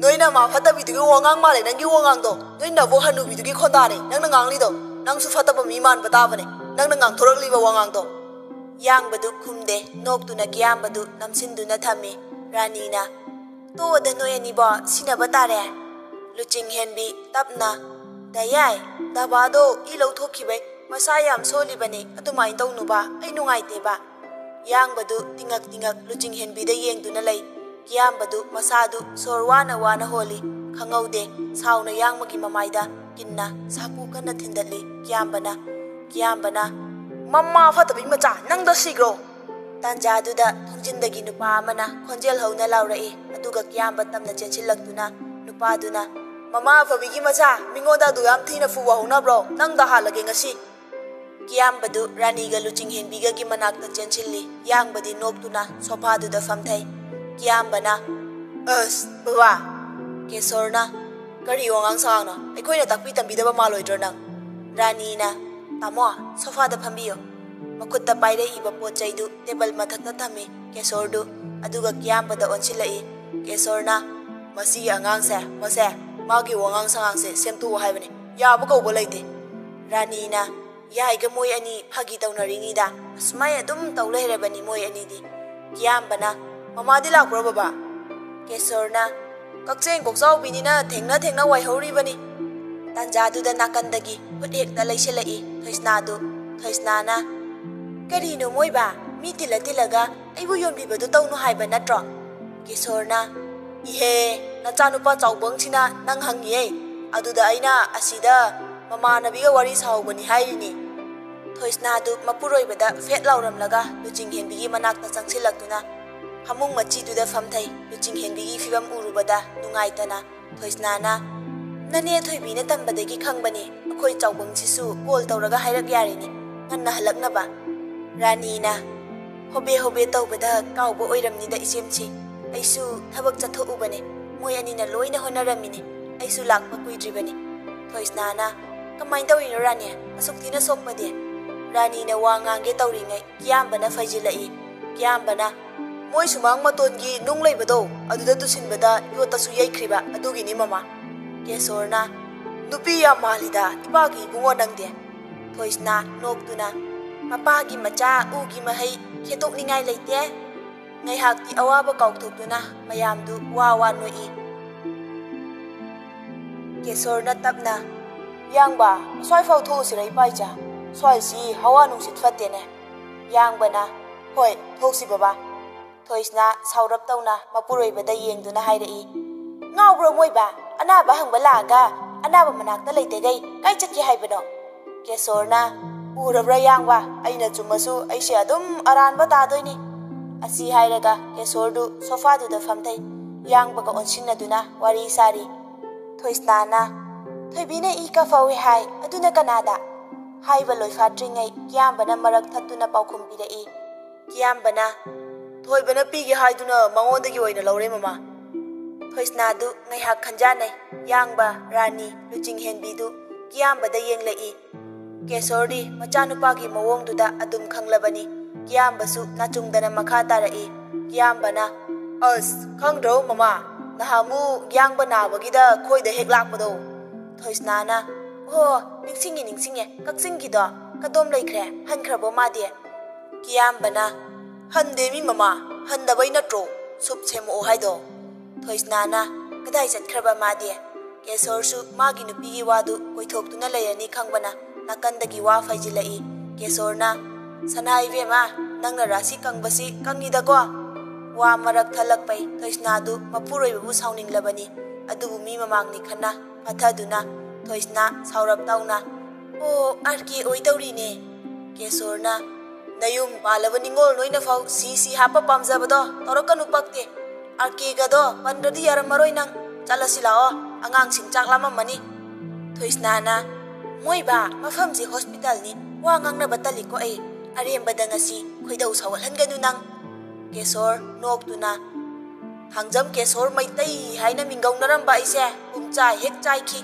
"ꯅꯣꯏ ꯅꯃꯥ ꯐꯠꯇꯕꯤꯗꯨꯒꯤ ꯋꯥꯉꯥꯡ ꯃꯥꯜꯂꯦ ꯅꯪꯒꯤ ꯋꯥꯉꯥꯡꯗꯣ꯫ ꯅꯣꯏ ꯅꯕꯣꯛ ꯍꯅꯨꯕꯤꯗꯨꯒꯤ ꯈꯣꯟꯗꯥꯅꯦ ꯅꯪꯅ ꯉꯥꯡꯂꯤꯗꯣ꯫ ꯅꯪꯁꯨ ꯐꯠꯇꯕ ꯃꯤ ꯃꯥꯟꯕ ꯇꯥꯕꯅꯦ, ꯅꯪꯅ ꯉꯥꯡꯊꯣꯔꯛꯂꯤꯕ ꯋꯥꯉꯥꯡꯗꯣ"꯫ ꯌꯥꯡꯕꯗꯨ ꯈꯨꯝꯗꯦ, ꯅꯣꯛꯇꯨꯅ ꯀꯤꯌꯥꯝꯕꯗꯨ ꯅꯝꯁꯤꯟꯗꯨꯅ ꯊꯝꯃꯤ꯫ ꯔꯥꯅꯤꯅ, "ꯇꯣꯛꯑꯣꯗ ꯅꯣꯏ ꯑꯅꯤꯕꯣ, ꯁꯤꯟꯅꯕ ꯇꯥꯔꯦ꯫" ꯂꯨꯆꯤꯡ ꯍꯦꯟꯕꯤ ꯇꯞꯅ, "ꯗꯥ ꯌꯥꯏ, ꯗꯥꯕꯥꯗꯣ ꯏ ꯂꯧꯊꯣꯛꯈꯤꯕꯩ ꯃꯁꯥ ꯌꯥꯝ ꯁꯣꯜꯂꯤꯕꯅꯤ, ꯑꯗꯨꯃꯥꯏꯅ ꯇꯧꯅꯨꯕ, ꯑꯩ ꯅꯨꯡꯉꯥꯏꯇꯦꯕ꯫" ꯌꯥꯡꯕꯗꯨ ꯇꯤꯡꯉꯛ ꯇꯤꯡꯉꯛ ꯂꯨꯆꯤꯡ ꯍꯦꯟꯕꯤꯗ ꯌꯦꯡꯗꯨꯅ ꯂꯩ꯫ ꯀꯤꯌꯥꯝꯕꯗꯨ ꯃꯁꯥꯗꯨ ꯁꯣꯔ ꯋꯥꯅ ꯋꯥꯅ ꯍꯣꯜꯂꯤ, ꯈꯪꯍꯧꯗꯦ꯫ ꯁꯥꯎꯅ ꯌꯥꯡꯕꯒꯤ ꯃꯃꯥꯏꯗ ꯀꯤꯟꯅ ꯁꯥꯐꯨ ꯀꯟꯅ ꯊꯤꯟꯗꯠꯂꯤ꯫ ꯀꯤꯌꯥꯝꯕꯅ, ꯀꯤꯌꯥꯝꯕꯅ, "ꯃꯃꯥ ꯐꯠꯇꯕꯤ ꯃꯆꯥ, ꯅꯪꯗ ꯁꯤꯈ꯭ꯔꯣ!" ꯇꯥꯟꯖꯥꯗꯨꯗ ꯊꯣꯡꯖꯤꯟꯗꯒꯤ ꯅꯨꯄꯥ ꯑꯃꯅ ꯈꯣꯟꯖꯦꯜ ꯍꯧꯅ ꯂꯥꯎꯔꯛꯏ꯫ ꯑꯗꯨꯒ ꯀꯤꯌꯥꯝꯕ ꯇꯞꯅ ꯆꯦꯟꯁꯤꯜꯂꯛꯇꯨꯅ ꯅꯨꯄꯥꯗꯨꯅ, "ꯃꯃꯥ ꯑꯐꯕꯤꯒꯤ ꯃꯆꯥ, ꯃꯤꯉꯣꯟꯗ ꯑꯗꯨ ꯌꯥꯝ ꯊꯤꯅ ꯐꯨꯕ ꯍꯧꯅꯕ꯭ꯔꯣ? ꯅꯪꯗ ꯍꯥꯜꯂꯒꯦ ꯉꯁꯤ!" ꯀꯤꯌꯥꯝꯕꯗꯨ ꯔꯥꯅꯤꯒ ꯂꯨꯆꯤꯡ ꯍꯦꯟꯕꯤꯒꯒꯤ ꯃꯅꯥꯛꯇ ꯆꯦꯟꯁꯤꯜꯂꯤ꯫ ꯌꯥꯡꯕꯗꯤ ꯅꯣꯛꯇꯨꯅ ꯁꯣꯐꯥꯗꯨꯗ ꯐꯝꯊꯩ꯫ ꯀꯤꯌꯥꯝꯕꯅ, "ꯑꯁ, ꯕꯕꯥ!" ꯀꯦꯁꯣꯔꯅ, "ꯀꯔꯤ ꯋꯥꯉꯥꯡ ꯁꯉꯥꯡꯅꯣ? ꯑꯩꯈꯣꯏꯅ ꯇꯥꯛꯄꯤ ꯇꯝꯕꯤꯗꯕ ꯃꯥꯜꯂꯣꯏꯗ꯭ꯔꯣ ꯅꯪ?" ꯔꯥꯅꯤꯅ, "ꯇꯥꯃꯣ, ꯁꯣꯐꯥꯗ ꯐꯝꯕꯤꯌꯨ꯫" ꯃꯈꯨꯠꯇ ꯄꯥꯏꯔꯛꯏꯕ ꯄꯣꯠ ꯆꯩꯗꯨ ꯇꯦꯕꯜ ꯃꯊꯛꯇ ꯊꯝꯃꯤ꯫ ꯀꯦꯁꯣꯔꯗꯨ ꯑꯗꯨꯒ ꯀꯤꯌꯥꯝꯕꯗ ꯑꯣꯟꯁꯤꯜꯂꯛꯏ꯫ ꯀꯦꯁꯣꯔꯅ, "ꯃꯁꯤꯒꯤ ꯑꯉꯥꯡꯁꯦ, ꯃꯁꯦ, ꯃꯥꯒꯤ ꯋꯥꯉꯥꯡ ꯁꯉꯥꯡꯁꯦ ꯁꯦꯝꯗꯣꯛꯎ ꯍꯥꯏꯕꯅꯤ, ꯌꯥꯕ ꯀꯧꯕ ꯂꯩꯇꯦ꯫" ꯔꯥꯅꯤꯅ, "ꯌꯥꯏꯒ ꯃꯣꯏ ꯑꯅꯤ ꯐꯥꯒꯤ ꯇꯧꯅꯔꯤꯉꯩꯗ ꯑꯁꯨꯃꯥꯏ ꯑꯗꯨꯝ ꯇꯧ ꯂꯩꯔꯕꯅꯤ ꯃꯣꯏ ꯑꯅꯤꯗꯤ꯫" ꯀꯤꯌꯥꯝꯕꯅ, "ꯃꯃꯥꯗꯤ ꯂꯥꯛꯄ꯭ꯔꯣ ꯕꯕꯥ?" ꯀꯦꯁꯣꯔꯅ, "ꯀꯛꯆꯦꯡ ꯀꯣꯛꯆꯥꯎꯕꯤꯅꯤꯅ ꯊꯦꯡꯅ ꯊꯦꯡꯅ ꯋꯥꯏꯍꯧꯔꯤꯕꯅꯤ꯫" ꯇꯥꯟꯖꯥꯗꯨꯗ ꯅꯥꯀꯟꯗꯒꯤ ꯈꯨꯠ ꯍꯦꯛꯇ ꯂꯩꯁꯤꯜꯂꯛꯏ ꯊꯣꯏꯁꯅꯥꯗꯨ꯫ ꯊꯣꯏꯁꯅꯥꯅ, "ꯀꯔꯤꯅꯣ ꯃꯣꯏꯕ? ꯃꯤ ꯇꯤꯜꯂ ꯇꯤꯜꯂꯒ ꯑꯩꯕꯨ ꯌꯣꯟꯕꯤꯕꯗꯨ ꯇꯧꯅꯨ ꯍꯥꯏꯕ ꯅꯠꯇ꯭ꯔꯣ?" ꯀꯦꯁꯣꯔꯅ, "ꯏꯍꯦ, ꯅꯆꯥꯅꯨꯄꯥ ꯆꯥꯎꯕꯪꯁꯤꯅ ꯅꯪ ꯍꯪꯉꯤꯌꯦ꯫ ꯑꯗꯨꯗ ꯑꯩꯅ ꯑꯁꯤꯗ ꯃꯃꯥꯟꯅꯕꯤꯒ ꯋꯥꯔꯤ ꯁꯥꯍꯧꯕꯅꯤ ꯍꯥꯏꯔꯤꯅꯤ꯫" ꯊꯣꯏꯁꯅꯥꯗꯨ ꯃꯄꯨꯔꯣꯏꯕꯗ ꯐꯦꯠ ꯂꯥꯎꯔꯝꯂꯒ ꯂꯨꯆꯤꯡ ꯍꯦꯟꯕꯤꯒꯤ ꯃꯅꯥꯛꯇ ꯆꯪꯁꯤꯜꯂꯛꯇꯨꯅ ꯐꯃꯨꯡ ꯃꯆꯤꯗꯨꯗ ꯐꯝꯊꯩ꯫ ꯂꯨꯆꯤꯡ ꯍꯦꯟꯕꯤꯒꯤ ꯐꯤꯕꯝ ꯎꯔꯨꯕꯗ ꯅꯨꯡꯉꯥꯏꯇꯅ ꯊꯣꯏꯁꯅꯥꯅ, "ꯅꯅꯦ ꯊꯣꯏꯕꯤꯅ ꯇꯝꯕꯗꯒꯤ ꯈꯪꯕꯅꯤ, ꯑꯩꯈꯣꯏ ꯆꯥꯎꯕꯪꯁꯤꯁꯨ ꯀꯣꯜ ꯇꯧꯔꯒ ꯍꯥꯏꯔꯛ ꯌꯥꯔꯤꯅꯤ ꯉꯟꯅ ꯍꯜꯂꯛꯅꯕ꯫" ꯔꯥꯅꯤꯅ, "ꯍꯣꯕꯦ ꯍꯣꯕꯦ ꯇꯧꯕꯗ ꯀꯥꯎꯕ ꯑꯣꯏꯔꯝꯅꯤꯗ ꯏꯆꯦꯝꯁꯤ꯫ ꯑꯩꯁꯨ ꯊꯕꯛ ꯆꯠꯊꯣꯛꯎꯕꯅꯦ꯫ ꯃꯣꯏ ꯑꯅꯤꯅ ꯂꯣꯏꯅ ꯍꯣꯠꯅꯔꯝꯃꯤꯅꯦ꯫ ꯑꯩꯁꯨ ꯂꯥꯛꯄ ꯀꯨꯏꯗ꯭ꯔꯤꯕꯅꯤ꯫" ꯊꯣꯏꯁꯅꯥꯅ, "ꯀꯃꯥꯏꯅ ꯇꯧꯔꯤꯅꯣ ꯔꯥꯅꯤ? ꯑꯁꯨꯛ ꯊꯤꯅ ꯁꯣꯛꯄꯗꯤ?" ꯔꯥꯅꯤꯅ ꯋꯥ ꯉꯥꯡꯒꯦ ꯇꯧꯔꯤꯉꯩ ꯀꯤꯌꯥꯝꯕꯅ ꯐꯩꯖꯤꯜꯂꯛꯏ꯫ ꯀꯤꯌꯥꯝꯕꯅ, "ꯃꯣꯏ ꯁꯨꯃꯥꯡ ꯃꯇꯣꯟꯒꯤ ꯅꯨꯡ ꯂꯩꯕꯗꯣ, ꯑꯗꯨꯗ ꯇꯨꯁꯤꯟꯕꯗ ꯌꯣꯠꯇꯁꯨ ꯌꯩꯈ꯭ꯔꯤꯕ, ꯑꯗꯨꯒꯤꯅꯤ ꯃꯃꯥ꯫" ꯀꯦꯁꯣꯔꯅ, "ꯅꯨꯄꯤ ꯌꯥꯝ ꯃꯥꯜꯂꯤꯗ ꯏꯄꯥꯒꯤ ꯏꯕꯨꯡꯉꯣ ꯅꯪꯗꯤ꯫" ꯊꯣꯏꯁꯅꯥ ꯅꯣꯛꯇꯨꯅ, "ꯃꯄꯥꯒꯤ ꯃꯆꯥ ꯎꯒꯤ ꯃꯍꯩ ꯈꯦꯠꯇꯣꯛꯅꯤꯡꯉꯥꯏ ꯂꯩꯇꯦ꯫ ꯉꯥꯏꯍꯥꯛꯇꯤ ꯑꯋꯥꯕ ꯀꯥꯎꯊꯣꯛꯇꯨꯅ ꯃꯌꯥꯝꯗꯨ ꯋꯥ ꯋꯥ ꯅꯣꯛꯏ꯫ ꯀꯦꯁꯣꯔꯅ ꯇꯞꯅ, "ꯏꯌꯥꯝꯕ, ꯑꯁ꯭ꯋꯥꯏꯐꯥꯎ ꯊꯣꯛꯎꯁꯤꯔ ꯏꯄꯥ ꯏꯆꯥ? ꯁ꯭ꯋꯥꯏꯁꯤ ꯍꯋꯥ ꯅꯨꯡꯁꯤꯠ ꯐꯠꯇꯦꯅꯦ꯫" ꯏꯌꯥꯝꯕꯅ, "ꯍꯣꯏ, ꯊꯣꯛꯁꯤ ꯕꯕꯥ꯫" ꯊꯣꯏꯁꯅꯥ ꯁꯥꯎꯔꯞ ꯇꯧꯅ ꯃꯄꯨꯔꯣꯏꯕꯗ ꯌꯦꯡꯗꯨꯅ ꯍꯥꯏꯔꯛꯏ, "ꯉꯥꯎꯕ꯭ꯔꯣ ꯃꯣꯏꯕ? ꯑꯅꯥꯕ ꯍꯪꯕ ꯂꯥꯛꯑꯒ ꯑꯅꯥꯕ ꯃꯅꯥꯛꯇ ꯂꯩꯇꯈꯩ ꯀꯥꯏ ꯆꯠꯀꯦ ꯍꯥꯏꯕꯅꯣ?" ꯀꯦꯁꯣꯔꯅ, "ꯎꯔꯕ꯭ꯔꯥ ꯏꯌꯥꯝꯕ? ꯑꯩꯅ ꯆꯨꯝꯃꯁꯨ ꯑꯩꯁꯦ ꯑꯗꯨꯝ ꯑꯔꯥꯟꯕ ꯇꯥꯗꯣꯏꯅꯤ꯫" ꯑꯁꯤ ꯍꯥꯏꯔꯒ ꯀꯦꯁꯣꯔꯗꯨ ꯁꯣꯐꯥꯗꯨꯗ ꯐꯝꯊꯩ꯫ ꯏꯌꯥꯝꯕꯒ ꯑꯣꯟꯁꯤꯟꯅꯗꯨꯅ ꯋꯥꯔꯤ ꯁꯥꯔꯤ꯫ ꯊꯣꯏꯁꯅꯥꯅ, "ꯊꯣꯏꯕꯤꯅ ꯏ ꯀꯐꯧꯏ ꯍꯥꯏ, ꯑꯗꯨꯅ ꯀꯅꯥꯗ?" ꯍꯥꯏꯕ ꯂꯣꯏꯐꯥꯠꯇ꯭ꯔꯤꯉꯩ ꯀꯤꯌꯥꯝꯕꯅ ꯃꯔꯛ ꯊꯠꯇꯨꯅ ꯄꯥꯎꯈꯨꯝ ꯄꯤꯔꯛꯏ꯫ ꯀꯤꯌꯥꯝꯕꯅ, "ꯊꯣꯏꯕꯅ ꯄꯤꯒꯦ ꯍꯥꯏꯗꯨꯅ ꯃꯉꯣꯟꯗꯒꯤ ꯑꯣꯏꯅ ꯂꯧꯔꯦ, ꯃꯃꯥ꯫" ꯊꯣꯏꯁꯅꯥꯗꯨ ꯉꯥꯏꯍꯥꯛ ꯈꯟꯖꯥꯟꯅꯩ꯫ ꯌꯥꯡꯕ, ꯔꯥꯅꯤ, ꯂꯨꯆꯤꯡ ꯍꯦꯟꯕꯤꯗꯨ ꯀꯤꯌꯥꯝꯕꯗ ꯌꯦꯡꯂꯛꯏ꯫ ꯀꯦꯁꯣꯔꯗꯤ ꯃꯆꯥꯅꯨꯄꯥꯒꯤ ꯃꯑꯣꯡꯗꯨꯗ ꯑꯗꯨꯝ ꯈꯪꯂꯕꯅꯤ꯫ ꯀꯤꯌꯥꯝꯕꯁꯨ ꯅꯥꯆꯨꯡꯗꯅ ꯃꯈꯥ ꯇꯥꯔꯛꯏ꯫ ꯀꯤꯌꯥꯝꯕꯅ, "ꯑꯁ, ꯈꯪꯗ꯭ꯔꯣ, ꯃꯃꯥ? ꯅꯍꯥꯟꯃꯨꯛ ꯌꯥꯡꯕ ꯅꯥꯕꯒꯤꯗ ꯈꯣꯏꯗ ꯍꯦꯛ ꯂꯥꯛꯄꯗꯣ?" ꯊꯣꯏꯁꯅꯥꯅ, "ꯑꯣ, ꯅꯤꯡꯁꯤꯡꯉꯦ, ꯅꯤꯡꯁꯤꯡꯉꯦ꯫ ꯀꯛꯆꯤꯡꯒꯤꯗꯣ ꯀꯗꯣꯝ ꯂꯩꯈ꯭ꯔꯦ? ꯍꯟꯈ꯭ꯔꯕꯣ ꯃꯥꯗꯤ?" ꯀꯤꯌꯥꯝꯕꯅ, "ꯍꯟꯗꯦ ꯃꯤ ꯃꯃꯥ, ꯍꯟꯗꯕꯩ ꯅꯠꯇ꯭ꯔꯣ ꯁꯨꯞ ꯁꯦꯝꯃꯛꯑꯣ ꯍꯥꯏꯗꯣ?" ꯊꯣꯏꯁꯅꯥꯅ, "ꯀꯗꯥꯏ ꯆꯠꯈ꯭ꯔꯕ ꯃꯥꯗꯤ?" ꯀꯦꯁꯣꯔꯁꯨ ꯃꯥꯒꯤ ꯅꯨꯄꯤꯒꯤ ꯋꯥꯗꯨ ꯀꯣꯏꯊꯣꯛꯇꯨꯅ ꯂꯩꯔꯅꯤ ꯈꯪꯕꯅ ꯅꯥꯀꯟꯗꯒꯤ ꯋꯥ ꯐꯩꯖꯤꯜꯂꯛꯏ꯫ ꯀꯦꯁꯣꯔꯅ, "ꯁꯅꯥ ꯏꯕꯦꯝꯃ, ꯅꯪꯅ ꯔꯥꯁꯤ ꯀꯪꯕꯁꯤ ꯀꯪꯉꯤꯗꯀꯣ?" ꯋꯥ ꯃꯔꯛ ꯊꯠꯂꯛꯄꯩ ꯊꯣꯏꯁꯅꯥꯗꯨ ꯃꯄꯨꯔꯣꯏꯕꯕꯨ ꯁꯥꯎꯅꯤꯡꯂꯕꯅꯤ꯫ ꯑꯗꯨꯕꯨ ꯃꯤ ꯃꯃꯥꯡꯅꯤ ꯈꯟꯅ ꯐꯊꯗꯨꯅ ꯊꯣꯏꯁꯅꯥ ꯁꯥꯎꯔꯞ ꯇꯧꯅ, "ꯑꯣ, ꯑꯥꯔ ꯀꯦ ꯑꯣꯏꯗꯧꯔꯤꯅꯦ꯫" ꯀꯦꯁꯣꯔꯅ, "ꯅꯌꯨꯝ ꯄꯥꯜꯂꯕ ꯅꯤꯉꯣꯜ ꯅꯣꯏꯅ ꯐꯥꯎ ꯁꯤ ꯁꯤ ꯍꯥꯞꯄ ꯄꯥꯝꯖꯕꯗꯣ ꯇꯧꯔꯛꯀꯅꯨ, ꯄꯛꯇꯦ꯫ ꯑꯥꯔ ꯀꯦꯒꯗꯣ ꯄꯟꯗ꯭ꯔꯗꯤ ꯌꯥꯔꯝꯃꯔꯣꯏ ꯅꯪ꯫ ꯆꯠꯂꯁꯤ ꯂꯥꯛꯑꯣ, ꯑꯉꯥꯡꯁꯤꯡ ꯆꯥꯛ ꯂꯥꯝꯃꯝꯃꯅꯤ꯫" ꯊꯣꯏꯁꯅꯥꯅ, "ꯃꯣꯏꯕ, ꯃꯐꯝꯁꯦ ꯍꯣꯁꯄꯤꯇꯥꯜꯅꯤ, ꯋꯥ ꯉꯥꯡꯅꯕ ꯇꯜꯂꯤꯀꯣ ꯑꯩ꯫ ꯑꯔꯦꯝꯕꯗ ꯉꯁꯤ ꯈꯣꯏꯗꯧ ꯁꯥꯎꯒꯠꯍꯟꯒꯅꯨ ꯅꯪ꯫" ꯀꯦꯁꯣꯔ ꯅꯣꯛꯇꯨꯅ, "ꯊꯥꯡꯖꯝ ꯀꯦꯁꯣꯔ ꯃꯩꯇꯩ ꯍꯥꯏꯅ ꯃꯤꯡꯒꯧꯅꯔꯝꯕ ꯑꯩꯁꯦ ꯄꯨꯝꯆꯥꯏ ꯍꯦꯛ ꯆꯥꯏꯈꯤ꯫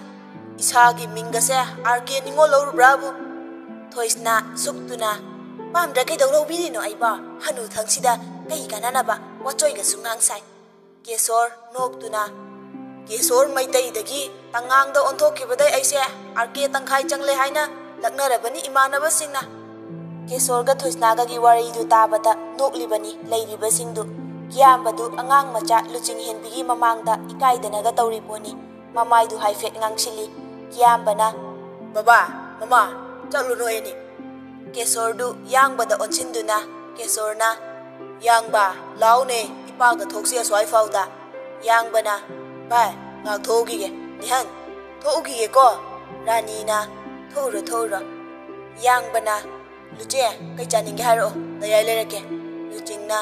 ꯏꯁꯥꯒꯤ ꯃꯤꯡꯒꯁꯦ ꯑꯥꯔ ꯀꯦ ꯅꯤꯉꯣꯜ ꯂꯧꯔꯨꯕ꯭ꯔꯥꯕꯨ?" ꯊꯣꯏꯁꯅꯥ ꯁꯨꯛꯇꯨꯅ, "ꯄꯥꯝꯗ꯭ꯔ ꯀꯩꯗꯧ ꯂꯧꯕꯤꯔꯤꯅꯣ ꯑꯩꯕꯣ? ꯍꯅꯨꯊꯪꯁꯤꯗ ꯀꯩ ꯀꯥꯟꯅꯅꯕ ꯋꯥꯆꯣꯏꯒꯁꯨ ꯉꯥꯡ ꯁꯥꯏ꯫" ꯀꯦꯁꯣꯔ ꯅꯣꯛꯇꯨꯅ, "ꯀꯦꯁꯣꯔ ꯃꯩꯇꯩꯗꯒꯤ ꯇꯉꯥꯡꯗ ꯑꯣꯟꯊꯣꯛꯈꯤꯕꯗꯩ ꯑꯩꯁꯦ ꯑꯥꯔ ꯀꯦ ꯇꯪꯈꯥꯏ ꯆꯪꯂꯦ ꯍꯥꯏꯅ ꯂꯛꯅꯔꯕꯅꯤ ꯏꯃꯥꯟꯅꯕꯁꯤꯡꯅ꯫" ꯀꯦꯁꯣꯔꯒ ꯊꯣꯏꯁꯅꯥꯒꯒꯤ ꯋꯥꯔꯤꯗꯨ ꯇꯥꯕꯗ ꯅꯣꯛꯂꯤꯕꯅꯤ ꯂꯩꯔꯤꯕꯁꯤꯡꯗꯨ꯫ ꯀꯤꯌꯥꯝꯕꯗꯨ ꯑꯉꯥꯡ ꯃꯆꯥ ꯂꯨꯆꯤꯡꯍꯦꯟꯕꯤꯒꯤ ꯃꯃꯥꯡꯗ ꯏꯀꯥꯏꯗꯅꯒ ꯇꯧꯔꯤ ꯄꯣꯠꯅꯤ꯫ ꯃꯃꯥꯏꯗꯨ ꯍꯥꯏꯐꯦꯠ ꯉꯥꯡꯁꯤꯜꯂꯤ꯫ ꯀꯤꯌꯥꯝꯕꯅ, "ꯕꯕꯥ, ꯃꯃꯥ, ꯆꯠꯂꯨ ꯅꯣꯏ ꯑꯅꯤ꯫" ꯀꯦꯁꯣꯔꯗꯨ ꯌꯥꯡꯕꯗ ꯑꯣꯟꯁꯤꯟꯗꯨꯅ, ꯀꯦꯁꯣꯔꯅ, "ꯌꯥꯡꯕ, ꯂꯥꯎꯅꯦ, ꯏꯄꯥꯒ ꯊꯣꯛꯁꯤ ꯑꯁ꯭ꯋꯥꯏ ꯐꯥꯎꯗ꯫" ꯌꯥꯡꯕꯅ, "ꯚꯥꯏ, ꯉꯥꯛ ꯊꯣꯛꯎꯈꯤꯒꯦ꯫ ꯅꯤꯍꯟ, ꯊꯣꯛꯎꯈꯤꯒꯦꯀꯣ꯫" ꯔꯥꯅꯤꯅ, "ꯊꯣꯛꯎꯔꯣ, ꯊꯣꯛꯎꯔꯣ꯫" ꯌꯥꯡꯕꯅ, "ꯂꯨꯆꯦ, ꯀꯩ ꯆꯥꯅꯤꯡꯒꯦ ꯍꯥꯏꯔꯛꯑꯣ, ꯗꯌꯥꯏ ꯂꯩꯔꯛꯀꯦ꯫" ꯂꯨꯆꯤꯡꯅ,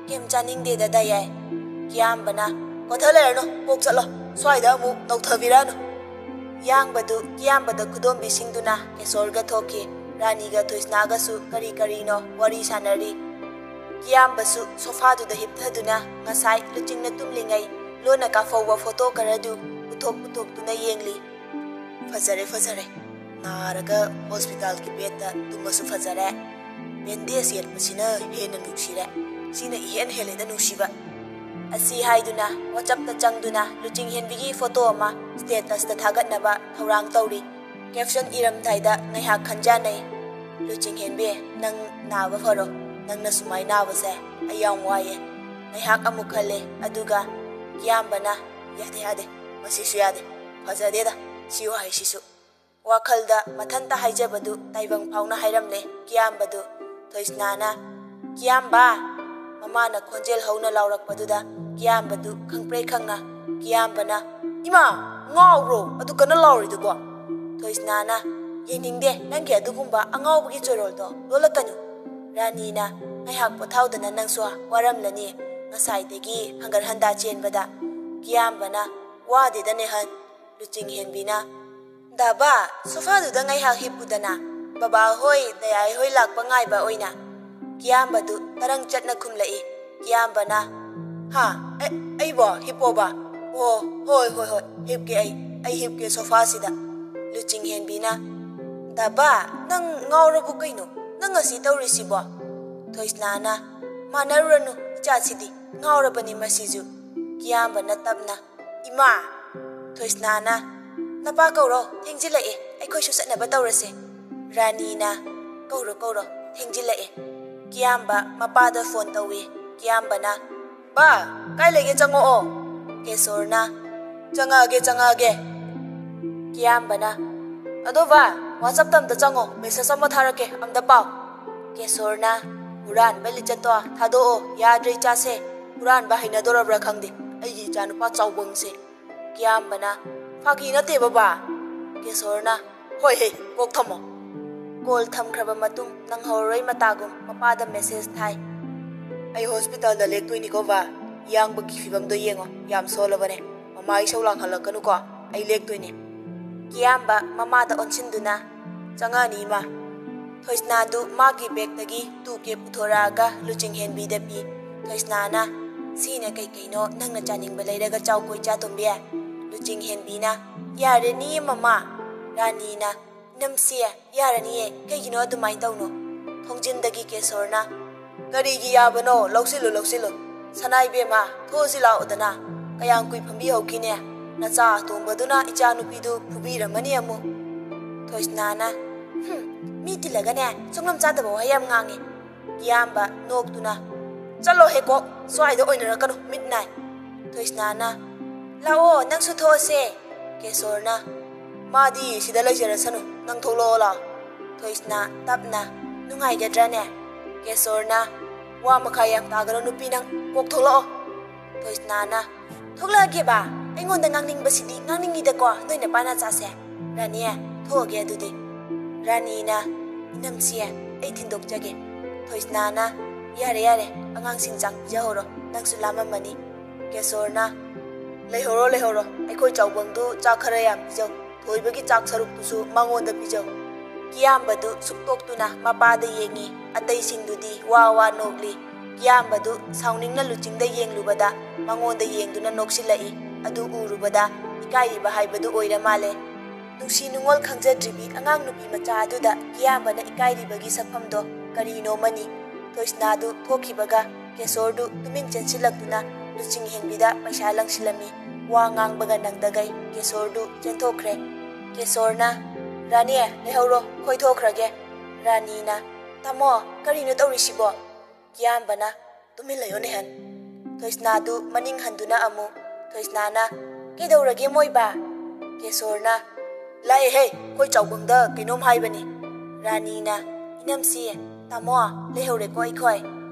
"ꯀꯩꯝ ꯆꯥꯅꯤꯡꯗꯦꯗ ꯗꯌꯥꯏ꯫" ꯀꯤꯌꯥꯝꯕꯅ, "ꯀꯣꯊ ꯂꯩꯔꯅꯨ, ꯀꯣꯛ ꯆꯠꯂꯣ, ꯁ꯭ꯋꯥꯏꯗ ꯑꯃꯨꯛ ꯅꯧꯊꯕꯤꯔꯛꯑꯅꯨ꯫" ꯌꯥꯡꯕꯗꯨ ꯀꯤꯌꯥꯝꯕꯗ ꯈꯨꯗꯣꯝꯕꯤꯁꯤꯡꯗꯨꯅ ꯀꯦꯁꯣꯔꯒ ꯊꯣꯛꯈꯤ꯫ ꯔꯥꯅꯤꯒ ꯊꯣꯏꯁꯅꯥꯒꯁꯨ ꯀꯔꯤ ꯀꯔꯤꯅꯣ ꯋꯥꯔꯤ ꯁꯥꯟꯅꯔꯤ꯫ ꯀꯤꯌꯥꯝꯕꯁꯨ ꯁꯣꯐꯥꯗꯨꯗ ꯍꯤꯞꯊꯗꯨꯅ ꯉꯁꯥꯏ ꯂꯨꯆꯤꯡꯅ ꯇꯨꯝꯂꯤꯉꯩ ꯂꯣꯟꯅ ꯀꯥꯞꯍꯧꯕ ꯐꯣꯇꯣ ꯈꯔꯗꯨ ꯄꯨꯊꯣꯛ ꯄꯨꯊꯣꯛꯇꯨꯅ ꯌꯦꯡꯂꯤ꯫ "ꯐꯖꯔꯦ, ꯐꯖꯔꯦ꯫ ꯅꯥꯔꯒ ꯍꯣꯁꯄꯤꯇꯥꯜꯒꯤ ꯕꯦꯗꯇ ꯇꯨꯝꯃꯁꯨ ꯐꯖꯔꯦ꯫ ꯕꯦꯟꯗꯦꯖ ꯌꯦꯠꯄꯁꯤꯅ ꯍꯦꯟꯅ ꯅꯨꯡꯁꯤꯔꯦ꯫ ꯁꯤꯅ ꯏꯍꯦꯟ ꯍꯦꯜꯂꯦꯗ ꯅꯨꯡꯁꯤꯕ꯫" ꯑꯁꯤ ꯍꯥꯏꯗꯨꯅ ꯋꯥꯆꯞꯇ ꯆꯪꯗꯨꯅ ꯂꯨꯆꯤꯡꯍꯦꯟꯕꯤꯒꯤ ꯐꯣꯇꯣ ꯑꯃ ꯁ꯭ꯇꯦꯇꯁꯇ ꯊꯥꯒꯠꯅꯕ ꯊꯧꯔꯥꯡ ꯇꯧꯔꯤ꯫ ꯀꯦꯞꯁꯟ ꯏꯔꯝꯗꯥꯏꯗ ꯉꯥꯏꯍꯥꯛ ꯈꯟꯖꯥꯟꯅꯩ꯫ "ꯂꯨꯆꯤꯡꯍꯦꯟꯕꯤ, ꯅꯪ ꯅꯥꯕ ꯐꯔꯣ꯫ ꯅꯪꯅ ꯁꯨꯃꯥꯏ ꯅꯥꯕꯁꯦ ꯑꯩ ꯌꯥꯝ ꯋꯥꯏꯌꯦ꯫" ꯉꯥꯏꯍꯥꯛ ꯑꯃꯨꯛ ꯈꯜꯂꯦ, ꯑꯗꯨꯒ ꯀꯤꯌꯥꯝꯕꯅ, "ꯌꯥꯗꯦ, ꯌꯥꯗꯦ, ꯃꯁꯤꯁꯨ ꯌꯥꯗꯦ꯫ ꯐꯖꯗꯦꯗ ꯁꯤ ꯋꯥꯍꯩꯁꯤꯁꯨ꯫" ꯋꯥꯈꯜꯗ ꯃꯊꯟꯇ ꯍꯥꯏꯖꯕꯗꯨ ꯇꯥꯏꯕꯪ ꯐꯥꯎꯅ ꯍꯥꯏꯔꯝꯂꯦ꯫ ꯀꯤꯌꯥꯝꯕꯗꯨ ꯊꯣꯏꯁꯅꯥꯅ, "ꯀꯤꯌꯥꯝꯕ!" ꯃꯃꯥꯅ ꯈꯣꯟꯖꯦꯜ ꯍꯧꯅ ꯂꯥꯎꯔꯛꯄꯗꯨꯗ ꯀꯤꯌꯥꯝꯕꯗꯨ ꯈꯪꯄ꯭ꯔꯦꯛ ꯈꯪꯅ꯫ ꯀꯤꯌꯥꯝꯕꯅ, "ꯏꯃꯥ! ꯉꯥꯎꯕ꯭ꯔꯣ? ꯑꯗꯨ ꯀꯟꯅ ꯂꯥꯎꯔꯤꯗꯨꯕꯣ?" ꯊꯣꯏꯁꯅꯥꯅ, "ꯌꯦꯡꯅꯤꯡꯗꯦ ꯅꯪꯒꯤ ꯑꯗꯨꯒꯨꯝꯕ ꯑꯉꯥꯎꯕꯒꯤ ꯆꯣꯏꯔꯣꯜꯗꯣ, ꯂꯣꯜꯂꯛꯀꯅꯨ꯫" ꯔꯥꯅꯤꯅ, "ꯉꯥꯏꯍꯥꯛ ꯄꯣꯊꯥꯎꯗꯅ ꯅꯪꯁꯨ ꯋꯥꯔꯝꯂꯅꯤ꯫ ꯉꯁꯥꯏꯗꯒꯤ ꯍꯪꯒꯠ ꯍꯟꯗꯥ ꯆꯦꯟꯕꯗ꯫" ꯀꯤꯌꯥꯝꯕꯅ, "ꯋꯥꯗꯦꯗ ꯅꯦꯍꯟ꯫" ꯂꯨꯆꯤꯡꯍꯦꯟꯕꯤꯅ, "ꯗꯥꯕ, ꯁꯣꯐꯥꯗꯨꯗ ꯉꯥꯏꯍꯥꯛ ꯍꯤꯞꯄꯨꯗꯅ꯫ ꯕꯕꯥ ꯍꯣꯏ, ꯗꯌꯥꯏ ꯍꯣꯏ ꯂꯥꯛꯄ ꯉꯥꯏꯕ ꯑꯣꯏꯅ꯫" ꯀꯤꯌꯥꯝꯕꯗꯨ ꯇꯔꯪ ꯆꯠꯅ ꯈꯨꯝꯂꯛꯏ꯫ ꯀꯤꯌꯥꯝꯕꯅ, "ꯍꯥ? ꯑꯩ, ꯑꯩꯕꯣ? ꯍꯤꯞꯄꯣꯕ? ꯑꯣ, ꯍꯣꯏ, ꯍꯣꯏ, ꯍꯣꯏ, ꯍꯤꯞꯀꯦ ꯑꯩ꯫ ꯑꯩ ꯍꯤꯞꯀꯦ ꯁꯣꯐꯥꯁꯤꯗ꯫" ꯂꯨꯆꯤꯡꯍꯦꯟꯕꯤꯅ, "ꯗꯥꯕ, ꯅꯪ ꯉꯥꯎꯔꯕꯣ ꯀꯩꯅꯣ? ꯅꯪ ꯑꯁꯤ ꯇꯧꯔꯤꯁꯤꯕꯣ?" ꯊꯣꯏꯁꯅꯥꯅ, "ꯃꯥꯟꯅꯔꯨꯔꯅꯨ, ꯏꯆꯥꯁꯤꯗꯤ ꯉꯥꯎꯔꯕꯅꯤ ꯃꯁꯤꯁꯨ꯫" ꯀꯤꯌꯥꯝꯕꯅ ꯇꯞꯅ, "ꯏꯃꯥ!" ꯊꯣꯏꯁꯅꯥꯅ, "ꯅꯄꯥ ꯀꯧꯔꯣ, ꯊꯦꯡꯖꯤꯜꯂꯛꯑꯦ, ꯑꯩꯈꯣꯏꯁꯨ ꯆꯠꯅꯕ ꯇꯧꯔꯁꯦ꯫" ꯔꯥꯅꯤꯅ, "ꯀꯧꯔꯣ, ꯀꯧꯔꯣ, ꯊꯦꯡꯖꯤꯜꯂꯛꯑꯦ꯫ ꯀꯤꯌꯥꯝꯕ ꯃꯄꯥꯗ ꯐꯣꯟ ꯇꯧꯏ꯫ ꯀꯤꯌꯥꯝꯕꯅ, "ꯕꯥ, ꯀꯥꯏ ꯂꯩꯒꯦ? ꯆꯪꯉꯛꯑꯣ꯫" ꯀꯦꯁꯣꯔꯅ, "ꯆꯪꯉꯛꯑꯒꯦ, ꯆꯪꯉꯛꯑꯒꯦ꯫" ꯀꯤꯌꯥꯝꯕꯅ, "ꯑꯗꯣ ꯕꯥ, WhatsApp-ꯇ ꯑꯝꯇ ꯆꯪꯉꯣ, message ꯑꯃ ꯊꯥꯔꯛꯀꯦ, ꯑꯝꯇ ꯄꯥꯎ꯫" ꯀꯦꯁꯣꯔꯅ, "ꯍꯨꯔꯥꯟꯕ ꯂꯤꯆꯠꯇꯣ ꯊꯥꯗꯣꯛꯑꯣ, ꯌꯥꯗ꯭ꯔꯦ ꯏꯆꯥꯁꯦ, ꯍꯨꯔꯥꯟꯕ ꯍꯩꯅꯗꯣꯔꯕ꯭ꯔꯥ ꯈꯪꯗꯦ, ꯑꯩꯒꯤ ꯏꯆꯥꯅꯨꯄꯥ ꯆꯥꯎꯕꯪꯁꯦ꯫" ꯀꯤꯌꯥꯝꯕꯅ, "ꯐꯥꯒꯤ ꯅꯠꯇꯦ ꯕꯕꯥ꯫" ꯀꯦꯁꯣꯔꯅ, "ꯍꯣꯏ ꯍꯦ, ꯀꯣꯛ ꯊꯝꯃꯣ꯫" ꯀꯣꯜ ꯊꯝꯈ꯭ꯔꯕ ꯃꯇꯨꯡ ꯅꯪꯍꯧꯔꯣꯏ ꯃꯇꯥꯒꯨꯝ ꯃꯄꯥꯗ message ꯊꯥꯏ꯫ "ꯑꯩ hospital-ꯗ ꯂꯦꯛꯇꯣꯏꯅꯤꯀꯣ ꯕꯥ, ꯏꯌꯥꯝꯕꯒꯤ ꯐꯤꯕꯝꯗꯣ ꯌꯦꯡꯉꯣ, ꯌꯥꯝ ꯁꯣꯜꯂꯕꯅꯦ꯫ ꯃꯃꯥ ꯏꯁꯧ ꯂꯥꯡꯍꯜꯂꯛꯀꯅꯨꯀꯣ, ꯑꯩ ꯂꯦꯛꯇꯣꯏꯅꯦ꯫" ꯀꯤꯌꯥꯝꯕ ꯃꯃꯥꯗ ꯑꯣꯟꯁꯤꯟꯗꯨꯅ, "ꯆꯪꯉꯛꯑꯅꯤ ꯏꯃꯥ꯫" ꯊꯣꯏꯁꯅꯥꯗꯨ ꯃꯥꯒꯤ bag-ꯇꯒꯤ two K ꯄꯨꯊꯣꯔꯛꯑꯒ ꯂꯨꯆꯤꯡꯍꯦꯟꯕꯤꯗ ꯄꯤ꯫ ꯊꯣꯏꯁꯅꯥꯅ, "ꯁꯤꯅ ꯀꯩ ꯀꯩꯅꯣ ꯅꯪꯅ ꯆꯥꯅꯤꯡꯕ ꯂꯩꯔꯒ ꯆꯥꯎꯀꯣ ꯏꯆꯥ ꯇꯣꯝꯕꯤ꯫" ꯂꯨꯆꯤꯡꯍꯦꯟꯕꯤꯅ, "ꯌꯥꯔꯅꯤꯌꯦ ꯃꯃꯥ꯫" ꯔꯥꯅꯤꯅ, "ꯏꯅꯝꯁꯦ, ꯌꯥꯔꯅꯤꯌꯦ, ꯀꯩꯒꯤꯅꯣ ꯑꯗꯨꯃꯥꯏꯅ ꯇꯧꯅꯣ?" ꯊꯣꯡꯖꯤꯟꯗꯒꯤ ꯀꯦꯁꯣꯔꯅ, "ꯀꯔꯤꯒꯤ ꯌꯥꯕꯅꯣ? ꯂꯧꯁꯤꯜꯂꯨ, ꯂꯧꯁꯤꯜꯂꯨ꯫ ꯁꯅꯥ ꯏꯕꯦꯝꯃ, ꯊꯣꯛꯑꯁꯤ ꯂꯥꯛꯑꯣꯗꯅ꯫ ꯀꯌꯥꯝ ꯀꯨꯏ ꯐꯝꯕꯤꯍꯧꯈꯤꯅꯤ? ꯅꯆꯥ ꯑꯇꯣꯝꯕꯗꯨꯅ ꯏꯆꯥꯅꯨꯄꯤꯗꯨ ꯐꯨꯕꯤꯔꯝꯃꯅꯤ ꯑꯃꯨꯛ꯫" ꯊꯣꯏꯁꯅꯥꯅ, "ꯍꯨꯝ, ꯃꯤ ꯇꯤꯜꯂꯒꯅꯦ, ꯆꯨꯡꯂꯝ ꯆꯥꯗꯕ ꯋꯥꯍꯩ ꯌꯥꯝ ꯉꯥꯡꯉꯦ꯫" ꯀꯤꯌꯥꯝꯕ ꯅꯣꯛꯇꯨꯅ, "ꯆꯠꯂꯣꯍꯦ ꯀꯣꯛ, ꯁ꯭ꯋꯥꯏꯗ ꯑꯣꯏꯅꯔꯛꯀꯅꯨ, ꯃꯤꯠ ꯅꯥꯏ꯫" ꯊꯣꯏꯁꯅꯥꯅ, "ꯂꯥꯛꯑꯣ, ꯅꯪꯁꯨ ꯊꯣꯛꯑꯁꯦ꯫" ꯀꯦꯁꯣꯔꯅ, "ꯃꯥꯗꯤ ꯁꯤꯗ ꯂꯩꯖꯔꯁꯅꯨ, ꯅꯪ ꯊꯣꯛꯂꯛꯑꯣ ꯂꯥꯛꯑꯣ꯫" ꯊꯣꯏꯁꯅꯥ ꯇꯞꯅ, "ꯅꯨꯡꯉꯥꯏꯒꯗ꯭ꯔꯥꯅꯦ?" ꯀꯦꯁꯣꯔꯅ, "ꯋꯥ ꯃꯈꯥ ꯌꯥꯝ ꯇꯥꯒꯅꯨ ꯅꯨꯄꯤ ꯅꯪ, ꯀꯣꯛ ꯊꯣꯛꯂꯛꯑꯣ꯫" ꯊꯣꯏꯁꯅꯥꯅ, "ꯊꯣꯛꯂꯛꯑꯒꯦꯕ, ꯑꯩꯉꯣꯟꯗ ꯉꯥꯡꯅꯤꯡꯕꯁꯤꯗꯤ ꯉꯥꯡꯅꯤꯡꯉꯤꯗꯀꯣ, ꯅꯣꯏ ꯅꯄꯥ ꯅꯆꯥꯁꯦ꯫ ꯔꯥꯅꯤ, ꯊꯣꯛꯑꯒꯦ ꯑꯗꯨꯗꯤ꯫" ꯔꯥꯅꯤꯅ, "ꯏꯅꯝꯁꯤ, ꯑꯩ ꯊꯤꯟꯗꯣꯛꯆꯒꯦ꯫" ꯊꯣꯏꯁꯅꯥꯅ, "ꯌꯥꯔꯦ, ꯌꯥꯔꯦ, ꯑꯉꯥꯡꯁꯤꯡ ꯆꯥꯛ ꯄꯤꯖꯍꯧꯔꯣ, ꯅꯪꯁꯨ ꯂꯥꯝꯃꯝꯃꯅꯤ꯫" ꯀꯦꯁꯣꯔꯅ, "ꯂꯩꯍꯧꯔꯣ, ꯂꯩꯍꯧꯔꯣ, ꯑꯩꯈꯣꯏ ꯆꯥꯎꯕꯪꯗꯨ ꯆꯥꯛ ꯈꯔ ꯌꯥꯝ ꯄꯤꯖꯧ, ꯊꯣꯏꯕꯒꯤ ꯆꯥꯛ ꯁꯔꯨꯛꯇꯨꯁꯨ ꯃꯉꯣꯟꯗ ꯄꯤꯖꯧ꯫" ꯀꯤꯌꯥꯝꯕꯗꯨ ꯁꯨꯛꯇꯣꯛꯇꯨꯅ ꯃꯄꯥꯗ ꯌꯦꯡꯉꯤ, ꯑꯇꯩꯁꯤꯡꯗꯨꯗꯤ ꯋꯥ ꯋꯥ ꯅꯣꯛꯂꯤ꯫ ꯀꯤꯌꯥꯝꯕꯗꯨ ꯁꯥꯎꯅꯤꯡꯅ ꯂꯨꯆꯤꯡꯗ ꯌꯦꯡꯂꯨꯕꯗ ꯃꯉꯣꯟꯗ ꯌꯦꯡꯗꯨꯅ ꯅꯣꯛꯁꯤꯜꯂꯛꯏ꯫ ꯑꯗꯨ ꯎꯔꯨꯕꯗ ꯏꯀꯥꯏꯔꯤꯕ ꯍꯥꯏꯕꯗꯨ ꯑꯣꯏꯔ ꯃꯥꯜꯂꯦ꯫ ꯅꯨꯡꯁꯤ ꯅꯨꯡꯉꯣꯜ ꯈꯪꯖꯗ꯭ꯔꯤꯕꯤ ꯑꯉꯥꯡ ꯅꯨꯄꯤ ꯃꯆꯥ ꯑꯗꯨꯗ ꯀꯤꯌꯥꯝꯕꯅ ꯏꯀꯥꯏꯔꯤꯕꯒꯤ ꯁꯛꯐꯝꯗꯣ ꯀꯔꯤꯅꯣꯃꯅꯤ꯫ ꯊꯣꯏꯁꯅꯥꯗꯨ ꯊꯣꯛꯈꯤꯕꯒ ꯀꯦꯁꯣꯔꯗꯨ ꯇꯨꯃꯤꯟ ꯆꯦꯟꯁꯤꯜꯂꯛꯇꯨꯅ ꯂꯨꯆꯤꯡ ꯍꯦꯟꯕꯤꯗ ꯄꯩꯁꯥ ꯂꯪꯁꯤꯜꯂꯝꯃꯤ꯫ ꯋꯥ ꯉꯥꯡꯕꯒ ꯅꯪꯗꯒꯩ ꯀꯦꯁꯣꯔꯗꯨ ꯆꯦꯟꯊꯣꯛꯈ꯭ꯔꯦ꯫ ꯀꯦꯁꯣꯔꯅ, "ꯔꯥꯅꯤ, ꯂꯩꯍꯧꯔꯣ, ꯈꯣꯏ ꯊꯣꯛꯈ꯭ꯔꯒꯦ꯫" ꯔꯥꯅꯤꯅ, "ꯇꯥꯃꯣ, ꯀꯔꯤꯅꯣ ꯇꯧꯔꯤꯁꯤꯕꯣ?" ꯀꯤꯌꯥꯝꯕꯅ, "ꯇꯨꯃꯤꯟ ꯂꯩꯌꯣ ꯅꯦꯍꯟ꯫" ꯊꯣꯏꯁꯅꯥꯗꯨ ꯃꯅꯤꯡ ꯍꯟꯗꯨꯅ ꯑꯃꯨꯛ ꯊꯣꯏꯁꯅꯥꯅ, "ꯀꯩꯗꯧꯔꯒꯦ ꯃꯣꯏꯕꯥ?" ꯀꯦꯁꯣꯔꯅ, "ꯂꯥꯛꯑꯦꯍꯦ, ꯑꯩꯈꯣꯏ ꯆꯥꯎꯕꯪꯗ ꯀꯩꯅꯣꯝ ꯍꯥꯏꯕꯅꯤ꯫" ꯔꯥꯅꯤꯅ, "ꯏꯅꯝꯁꯤ, ꯇꯥꯃꯣ, ꯂꯩꯍꯧꯔꯦꯀꯣ ꯑꯩꯈꯣꯏ꯫"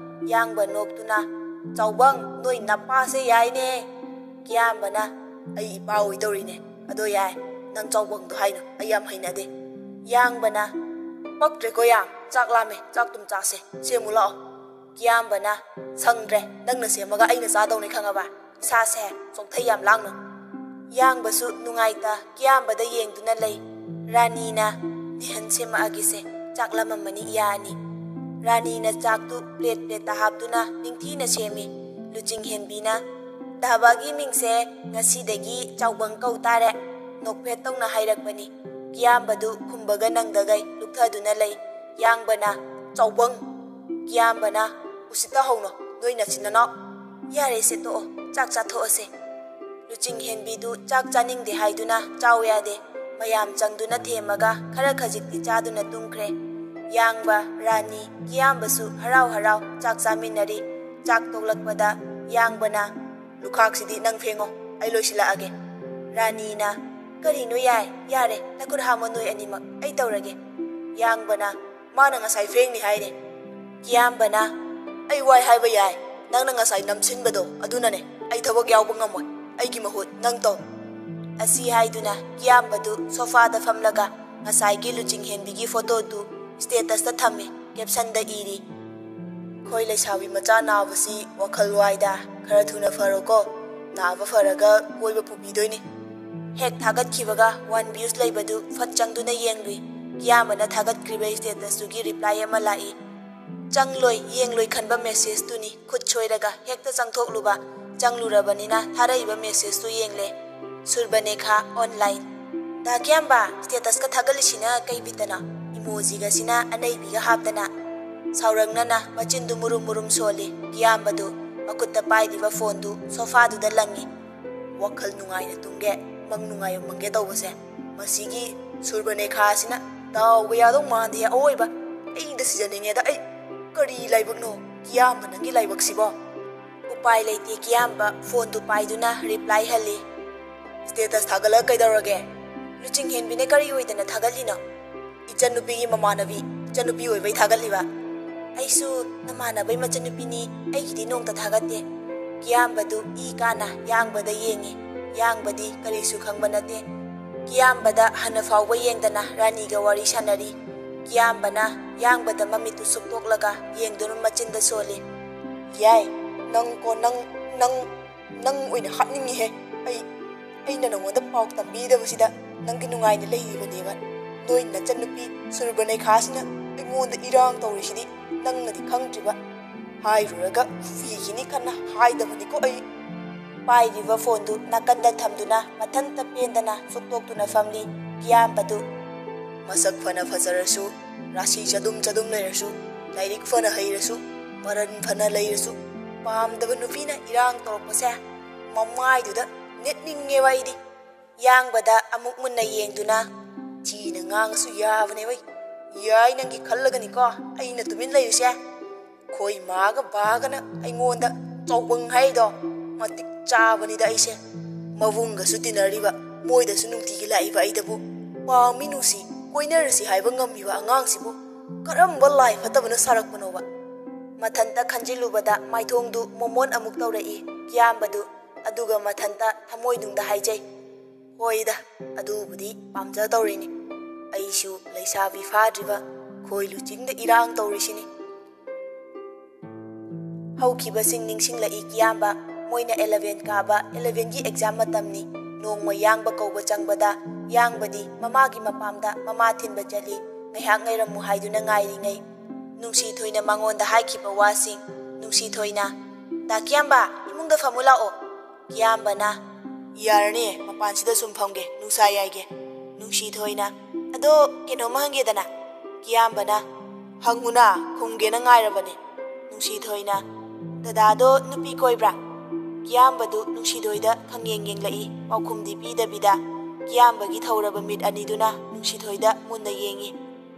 ꯌꯥꯡꯕ ꯅꯣꯛꯇꯨꯅ, "ꯆꯥꯎꯕꯪ, ꯅꯣꯏ ꯅꯄꯥꯁꯦ ꯌꯥꯏꯅꯦ꯫" ꯀꯤꯌꯥꯝꯕꯅ, "ꯑꯩ ꯏꯄꯥ ꯑꯣꯏꯗꯧꯔꯤꯅꯦ꯫ ꯑꯗꯣ ꯌꯥꯏ, ꯅꯪ ꯆꯥꯎꯕꯪꯗꯣ ꯍꯥꯏꯅꯨ, ꯑꯩ ꯌꯥꯝ ꯍꯩꯅꯗꯦ꯫" ꯌꯥꯡꯕꯅ, "ꯄꯛꯇ꯭ꯔꯦꯀꯣ ꯌꯥꯝ, ꯆꯥꯛ ꯂꯥꯝꯃꯦ, ꯆꯥꯛ ꯇꯨꯝ ꯆꯥꯁꯦ, ꯁꯦꯝꯃꯨ ꯂꯥꯛꯑꯣ꯫" ꯀꯤꯌꯥꯝꯕꯅ, "ꯁꯪꯗ꯭ꯔꯦ, ꯅꯪꯅ ꯁꯦꯝꯃꯒ ꯑꯩꯅ ꯆꯥꯗꯧꯅꯦ ꯈꯪꯉꯕ? ꯏꯁꯥꯁꯦ ꯆꯣꯛꯊꯩ ꯌꯥꯝ ꯂꯥꯡꯅꯨ꯫" ꯌꯥꯡꯕꯁꯨ ꯅꯨꯡꯉꯥꯏꯇ ꯀꯤꯌꯥꯝꯕꯗ ꯌꯦꯡꯗꯨꯅ ꯂꯩ꯫ ꯔꯥꯅꯤꯅ, "ꯅꯦꯍꯟ ꯁꯦꯝꯃꯛꯑꯒꯦꯁꯦ, ꯆꯥꯛ ꯂꯥꯝꯃꯝꯃꯅꯤ ꯏꯌꯥ ꯑꯅꯤ꯫" ꯔꯥꯅꯤꯅ ꯆꯥꯛꯇꯨ ꯄ꯭ꯂꯦꯠ ꯄ꯭ꯂꯦꯠꯇ ꯍꯥꯞꯇꯨꯅ ꯅꯤꯡꯊꯤꯅ ꯁꯦꯝꯃꯤ꯫ ꯂꯨꯆꯤꯡ ꯍꯦꯟꯕꯤꯅ, "ꯙꯥꯕꯥꯒꯤ ꯃꯤꯡꯁꯦ ꯉꯁꯤꯗꯒꯤ ꯆꯥꯎꯕꯪ ꯀꯧ ꯇꯥꯔꯦ, ꯅꯣꯛꯐꯦꯠ ꯇꯧꯅ ꯍꯥꯏꯔꯛꯄꯅꯤ꯫" ꯀꯤꯌꯥꯝꯕꯗꯨ ꯈꯨꯝꯕꯒ ꯅꯪꯗꯒꯩ ꯂꯨꯞꯊꯗꯨꯅ ꯂꯩ꯫ ꯌꯥꯡꯕꯅ, "ꯆꯥꯎꯕꯪ!" ꯀꯤꯌꯥꯝꯕꯅ, "ꯎꯁꯤꯠꯇ ꯍꯧꯅꯣ, ꯅꯣꯏ ꯅꯆꯤꯟ ꯅꯅꯥꯎ꯫" "ꯌꯥꯔꯦꯁꯦ, ꯇꯣꯛꯑꯣ, ꯆꯥꯛ ꯆꯥꯊꯣꯛꯑꯁꯦ꯫" ꯂꯨꯆꯤꯡ ꯍꯦꯟꯕꯤꯗꯨ ꯆꯥꯛ ꯆꯥꯅꯤꯡꯗꯦ ꯍꯥꯏꯗꯨꯅ ꯆꯥꯎ ꯌꯥꯗꯦ꯫ ꯃꯌꯥꯝ ꯆꯪꯗꯨꯅ ꯊꯦꯝꯃꯒ ꯈꯔ ꯈꯖꯤꯛꯇꯤ ꯆꯥꯗꯨꯅ ꯇꯨꯝꯈ꯭ꯔꯦ꯫ ꯌꯥꯡꯕ, ꯔꯥꯅꯤ, ꯀꯤꯌꯥꯝꯕꯁꯨ ꯍꯔꯥꯎ ꯍꯔꯥꯎ ꯆꯥꯛ ꯆꯥꯃꯤꯟꯅꯔꯤ꯫ ꯆꯥꯛ ꯇꯣꯛꯂꯛꯄꯗ ꯌꯥꯡꯕꯅ, "ꯂꯨꯈꯥꯛꯁꯤꯗꯤ ꯅꯪ ꯐꯦꯡꯉꯣ, ꯑꯩ ꯂꯣꯏꯁꯤꯜꯂꯛꯑꯒꯦ꯫" ꯔꯥꯅꯤꯅ, "ꯀꯔꯤꯅꯣ ꯌꯥꯏ, ꯌꯥꯔꯦ, ꯅꯈꯨꯠ ꯍꯥꯝꯃꯣ ꯅꯣꯏ ꯑꯅꯤꯃꯛ, ꯑꯩ ꯇꯧꯔꯒꯦ꯫" ꯌꯥꯡꯕꯅ, "ꯃꯥꯅ ꯉꯁꯥꯏ ꯐꯦꯡꯅꯤ ꯍꯥꯏꯔꯦ꯫" ꯀꯤꯌꯥꯝꯕꯅ, "ꯑꯩ ꯋꯥꯏ ꯍꯥꯏꯕ ꯌꯥꯏ, ꯅꯪꯅ ꯉꯁꯥꯏ ꯅꯝꯁꯤꯟꯕꯗꯣ ꯑꯗꯨꯅꯅꯦ, ꯑꯩ ꯊꯕꯛ ꯌꯥꯎꯕ ꯉꯝꯃꯣꯏ, ꯑꯩꯒꯤ ꯃꯍꯨꯠ ꯅꯪ ꯇꯧ꯫" ꯑꯁꯤ ꯍꯥꯏꯗꯨꯅ ꯀꯤꯌꯥꯝꯕꯗꯨ ꯁꯣꯐꯥꯗ ꯐꯝꯂꯒ ꯉꯁꯥꯏꯒꯤ ꯂꯨꯆꯤꯡ ꯍꯦꯟꯕꯤꯒꯤ ꯐꯣꯇꯣꯗꯨ ꯁ꯭ꯇꯦꯇꯁꯇ ꯊꯝꯃꯤ, ꯀꯦꯞꯁꯟꯗ ꯏꯔꯤ, "ꯑꯩꯈꯣꯏ ꯂꯩꯁꯥꯕꯤ ꯃꯆꯥ ꯅꯥꯕꯁꯤ ꯋꯥꯈꯜ ꯋꯥꯏꯗ, ꯈꯔ ꯊꯨꯅ ꯐꯔꯣꯀꯣ, ꯅꯥꯕ ꯐꯔꯒ ꯀꯣꯏꯕ ꯄꯨꯕꯤꯗꯣꯏꯅꯤ꯫" ꯍꯦꯛ ꯊꯥꯒꯠꯈꯤꯕꯒ ꯋꯥꯟ ꯚ꯭ꯌꯨꯁ ꯂꯩꯕꯗꯨ ꯐꯠ ꯆꯪꯗꯨꯅ ꯌꯦꯡꯂꯨꯏ꯫ ꯀꯤꯌꯥꯝꯕꯅ ꯊꯥꯒꯠꯈ꯭ꯔꯤꯕ ꯁ꯭ꯇꯦꯇꯁꯇꯨꯒꯤ ꯔꯤꯄ꯭ꯂꯥꯏ ꯑꯃ ꯂꯥꯛꯏ꯫ ꯆꯪꯂꯣꯏ ꯌꯦꯡꯂꯣꯏ ꯈꯟꯕ ꯃꯦꯁꯦꯖꯇꯨꯅꯤ ꯈꯨꯠ ꯁꯣꯏꯔꯒ ꯍꯦꯛꯇ ꯆꯪꯊꯣꯛꯂꯨꯕ꯫ ꯆꯪꯂꯨꯔꯕꯅꯤꯅ ꯊꯥꯔꯛꯏꯕ ꯃꯦꯁꯦꯖꯇꯨ ꯌꯦꯡꯂꯦ꯫ "ꯁꯨꯔꯕꯅꯦꯈꯥ ꯑꯣꯟꯂꯥꯏꯟ꯫" "ꯗꯥ ꯀꯤꯌꯥꯝꯕ, ꯁ꯭ꯇꯦꯇꯁꯀ ꯊꯥꯒꯠꯂꯤꯁꯤꯅ ꯀꯩ ꯕꯤꯠꯇꯅꯣ? ꯏꯃꯣꯖꯤꯒꯁꯤꯅ ꯑꯅꯩꯕꯤꯒ ꯍꯥꯞꯇꯅ꯫" ꯁꯥꯎꯔꯛꯅꯅ ꯃꯆꯤꯟꯗꯨ ꯃꯨꯔꯨꯝ ꯃꯨꯔꯨꯝ ꯁꯣꯜꯂꯤ꯫ ꯀꯤꯌꯥꯝꯕꯗꯨ ꯃꯈꯨꯠꯇ ꯄꯥꯏꯔꯤꯕ ꯐꯣꯟꯗꯨ ꯁꯣꯐꯥꯗꯨꯗ ꯂꯪꯉꯤ꯫ "ꯋꯥꯈꯜ ꯅꯨꯡꯉꯥꯏꯅ ꯇꯨꯝꯒꯦ, ꯃꯪ ꯅꯨꯡꯉꯥꯏꯕ ꯃꯪꯒꯦ ꯇꯧꯕꯁꯦ, ꯃꯁꯤꯒꯤ ꯁꯨꯔꯕꯅꯦꯈꯥ ꯑꯁꯤꯅ ꯗꯥꯎꯒ ꯌꯥꯗꯧ ꯃꯥꯟꯗꯦ ꯑꯋꯣꯏꯕ꯫ ꯑꯩꯗ ꯁꯤꯖꯅꯤꯡꯉꯦꯗ꯫ ꯑꯩ ꯀꯔꯤ ꯂꯥꯏꯕꯛꯅꯣ? ꯀꯤꯌꯥꯝꯕ, ꯅꯪꯒꯤ ꯂꯥꯏꯕꯛꯁꯤꯕꯣ? ꯎꯄꯥꯏ ꯂꯩꯇꯦ, ꯀꯤꯌꯥꯝꯕ ꯐꯣꯟꯗꯨ ꯄꯥꯏꯗꯨꯅ ꯔꯤꯄ꯭ꯂꯥꯏ ꯍꯜꯂꯤ꯫ ꯁ꯭ꯇꯦꯇꯁ ꯊꯥꯒꯠꯂꯒ ꯀꯩꯗꯧꯔꯒꯦ? ꯂꯨꯆꯤꯡ ꯍꯦꯟꯕꯤꯅ ꯀꯔꯤ ꯑꯣꯏꯗꯅ ꯊꯥꯒꯠꯂꯤꯅꯣ? ꯏꯆꯟꯅꯨꯄꯤꯒꯤ ꯃꯃꯥꯟꯅꯕꯤ, ꯏꯆꯟꯅꯨꯄꯤ ꯑꯣꯏꯕꯩ ꯊꯥꯒꯠꯂꯤꯕ꯫ ꯑꯩꯁꯨ ꯅꯃꯥꯟꯅꯕꯩ ꯃꯆꯟꯅꯨꯄꯤꯅꯤ, ꯑꯩꯒꯤꯗꯤ ꯅꯣꯡꯇ ꯊꯥꯒꯠꯇꯦ꯫ ꯀꯤꯌꯥꯝꯕꯗꯨ ꯏ ꯀꯥꯅ ꯌꯥꯡꯕꯗ ꯌꯦꯡꯉꯤ꯫ ꯌꯥꯡꯕꯗꯤ ꯀꯔꯤꯁꯨ ꯈꯪꯕ ꯅꯠꯇꯦ꯫ ꯀꯤꯌꯥꯝꯕꯗ ꯍꯟꯅ ꯐꯥꯎꯕ ꯌꯦꯡꯗꯅ ꯔꯥꯅꯤꯒ ꯋꯥꯔꯤ ꯁꯥꯟꯅꯔꯤ꯫ ꯀꯤꯌꯥꯝꯕꯅ ꯌꯥꯡꯕꯗ ꯃꯃꯤꯠꯇꯨ ꯁꯨꯛꯇꯣꯛꯂꯒ ꯌꯦꯡꯗꯨꯅ ꯃꯆꯤꯟꯗ ꯁꯣꯜꯂꯤ꯫ ꯌꯥꯏ, ꯅꯪ ꯀꯣ, ꯅꯪ, ꯅꯪ, ꯅꯪ ꯑꯣꯏꯅ ꯍꯥꯠꯅꯤꯡꯉꯤꯍꯦ꯫ ꯑꯩ, ꯑꯩꯅ ꯅꯉꯣꯟꯗ ꯄꯥꯎ ꯇꯝꯕꯤꯗꯕꯁꯤꯗ ꯅꯪꯗꯤ ꯅꯨꯡꯉꯥꯏꯅ ꯂꯩꯔꯤꯕꯅꯦꯕ꯫ ꯅꯣꯏ ꯅꯆꯟꯅꯨꯄꯤ ꯁꯨꯔꯕꯅꯦꯈꯥꯁꯤꯅ ꯑꯩꯉꯣꯟꯗ ꯏꯔꯥꯡ ꯇꯧꯔꯤꯁꯤꯗꯤ ꯅꯪꯅꯗꯤ ꯈꯪꯗ꯭ꯔꯤꯕ꯫ ꯍꯥꯏꯔꯨꯔꯒ ꯐꯤꯈꯤꯅꯤ ꯈꯟꯅ ꯍꯥꯏꯗꯕꯅꯤꯀꯣ ꯑꯩ꯫ ꯄꯥꯏꯔꯤꯕ ꯐꯣꯟꯗꯨ ꯅꯥꯀꯟꯗ ꯊꯝꯗꯨꯅ ꯃꯊꯟꯇ ꯄꯦꯟꯗꯅ ꯁꯨꯛꯇꯣꯛꯇꯨꯅ ꯐꯝꯂꯤ ꯀꯤꯌꯥꯝꯕꯗꯨ꯫ ꯃꯁꯛ ꯐꯅ ꯐꯖꯔꯁꯨ, ꯔꯥꯁꯤ ꯆꯗꯨꯝ ꯆꯗꯨꯝ ꯂꯩꯔꯁꯨ, ꯂꯥꯏꯔꯤꯛ ꯐꯅ ꯍꯩꯔꯁꯨ, ꯃꯔꯟ ꯐꯅ ꯂꯩꯔꯁꯨ, ꯄꯥꯝꯗꯕ ꯅꯨꯄꯤꯅ ꯏꯔꯥꯡ ꯇꯧꯔꯛꯄꯁꯦ ꯃꯃꯥꯏꯗꯨꯗ ꯅꯦꯠꯅꯤꯡꯉꯦꯕ ꯑꯩꯗꯤ꯫ ꯌꯥꯡꯕꯗ ꯑꯃꯨꯛ ꯃꯨꯟꯅ ꯌꯦꯡꯗꯨꯅ, "ꯊꯤꯅ ꯉꯥꯡꯉꯁꯨ ꯌꯥꯕꯅꯦ ꯍꯣꯏ꯫ ꯌꯥꯏ, ꯅꯪꯒꯤ ꯈꯜꯂꯒꯅꯤꯀꯣ ꯑꯩꯅ ꯇꯨꯃꯤꯟ ꯂꯩꯔꯤꯁꯦ꯫ ꯈꯣꯏ ꯃꯥꯒ ꯕꯥꯒꯅ ꯑꯩꯉꯣꯟꯗ ꯆꯥꯎꯕꯪ ꯍꯥꯏꯗꯣ ꯃꯇꯤꯛ ꯆꯥꯕꯅꯤꯗ ꯑꯩꯁꯦ꯫ ꯃꯕꯨꯡꯒꯁꯨ ꯇꯤꯟꯅꯔꯤꯕ, ꯃꯣꯏꯗꯁꯨ ꯅꯨꯡꯇꯤꯒꯤ ꯂꯥꯛꯏꯕ ꯑꯩꯗꯕꯨ ꯄꯥꯝꯃꯤ ꯅꯨꯡꯁꯤ ꯀꯣꯏꯅꯔꯁꯤ ꯍꯥꯏꯕ ꯉꯝꯃꯤꯕ ꯑꯉꯥꯡꯁꯤꯕꯨ ꯀꯔꯝꯕ ꯂꯥꯏ ꯐꯠꯇꯕꯅ ꯁꯥꯔꯛꯄꯅꯣꯕ?" ꯃꯊꯟꯇ ꯈꯟꯖꯤꯜꯂꯨꯕꯗ ꯃꯥꯏꯊꯣꯡꯗꯨ ꯃꯣꯃꯣꯟ ꯑꯃꯨꯛ ꯇꯧꯔꯛꯏ ꯀꯤꯌꯥꯝꯕꯗꯨ꯫ ꯑꯗꯨꯒ ꯃꯊꯟꯇ ꯊꯃꯣꯏꯅꯨꯡꯗ ꯍꯥꯏꯖꯩ, "ꯍꯣꯏꯗ, ꯑꯗꯨꯕꯨꯗꯤ ꯄꯥꯝꯖ ꯇꯧꯔꯤꯅꯤ꯫ ꯑꯩꯁꯨ ꯂꯩꯁꯥꯕꯤ ꯐꯥꯗ꯭ꯔꯤꯕ ꯈꯣꯏ ꯂꯨꯆꯤꯡꯗ ꯏꯔꯥꯡ ꯇꯧꯔꯤꯁꯤꯅꯤ꯫" ꯍꯧꯈꯤꯕꯁꯤꯡ ꯅꯤꯡꯁꯤꯡꯂꯛꯏ ꯀꯤꯌꯥꯝꯕ꯫ ꯃꯣꯏꯅ ꯑꯦꯂꯚꯦꯟ ꯀꯥꯕ, ꯑꯦꯂꯚꯦꯟꯒꯤ ꯑꯦꯛꯖꯥꯝ ꯃꯇꯝꯅꯤ꯫ ꯅꯣꯡꯃ ꯌꯥꯡꯕ ꯀꯧꯕ ꯆꯪꯕꯗ ꯌꯥꯡꯕꯗꯤ ꯃꯃꯥꯒꯤ ꯃꯄꯥꯝꯗ ꯃꯃꯥ ꯊꯤꯟꯕ ꯆꯠꯂꯤ꯫ ꯉꯥꯏꯍꯥꯛ ꯉꯥꯏꯔꯝꯃꯨ ꯍꯥꯏꯗꯨꯅ ꯉꯥꯏꯔꯤꯉꯩ ꯅꯨꯡꯁꯤꯊꯣꯏꯅ ꯃꯉꯣꯟꯗ ꯍꯥꯏꯈꯤꯕ ꯋꯥꯁꯤꯡ꯫ ꯅꯨꯡꯁꯤꯊꯣꯏꯅ, "ꯗꯥ ꯀꯤꯌꯥꯝꯕ, ꯏꯃꯨꯡꯗ ꯐꯝꯃꯨ ꯂꯥꯛꯑꯣ꯫" ꯀꯤꯌꯥꯝꯕꯅ, "ꯌꯥꯔꯅꯤ, ꯃꯄꯥꯟꯁꯤꯗ ꯁꯨꯝ ꯐꯝꯒꯦ, ꯅꯨꯡꯁꯥ ꯌꯥꯏꯒꯦ꯫" ꯅꯨꯡꯁꯤꯊꯣꯏꯅ, "ꯑꯗꯣ ꯀꯩꯅꯣꯝꯃ ꯍꯪꯒꯦꯗꯅ?" ꯀꯤꯌꯥꯝꯕꯅ, "ꯍꯪꯉꯨꯅ, ꯈꯨꯝꯒꯦꯅ ꯉꯥꯏꯔꯕꯅꯦ꯫" ꯅꯨꯡꯁꯤꯊꯣꯏꯅ, "ꯗꯗꯥꯗꯣ ꯅꯨꯄꯤ ꯀꯣꯏꯕ꯭ꯔꯥ?" ꯀꯤꯌꯥꯝꯕꯗꯨ ꯅꯨꯡꯁꯤꯊꯣꯏꯗ ꯈꯪꯌꯦꯡ ꯌꯦꯡꯂꯛꯏ, ꯄꯥꯎꯈꯨꯝꯗꯤ ꯄꯤꯗꯕꯤꯗ꯫ ꯀꯤꯌꯥꯝꯕꯒꯤ ꯊꯧꯔꯕ ꯃꯤꯠ ꯑꯅꯤꯗꯨꯅ ꯅꯨꯡꯁꯤꯊꯣꯏꯗ ꯃꯨꯟꯅ ꯌꯦꯡꯉꯤ꯫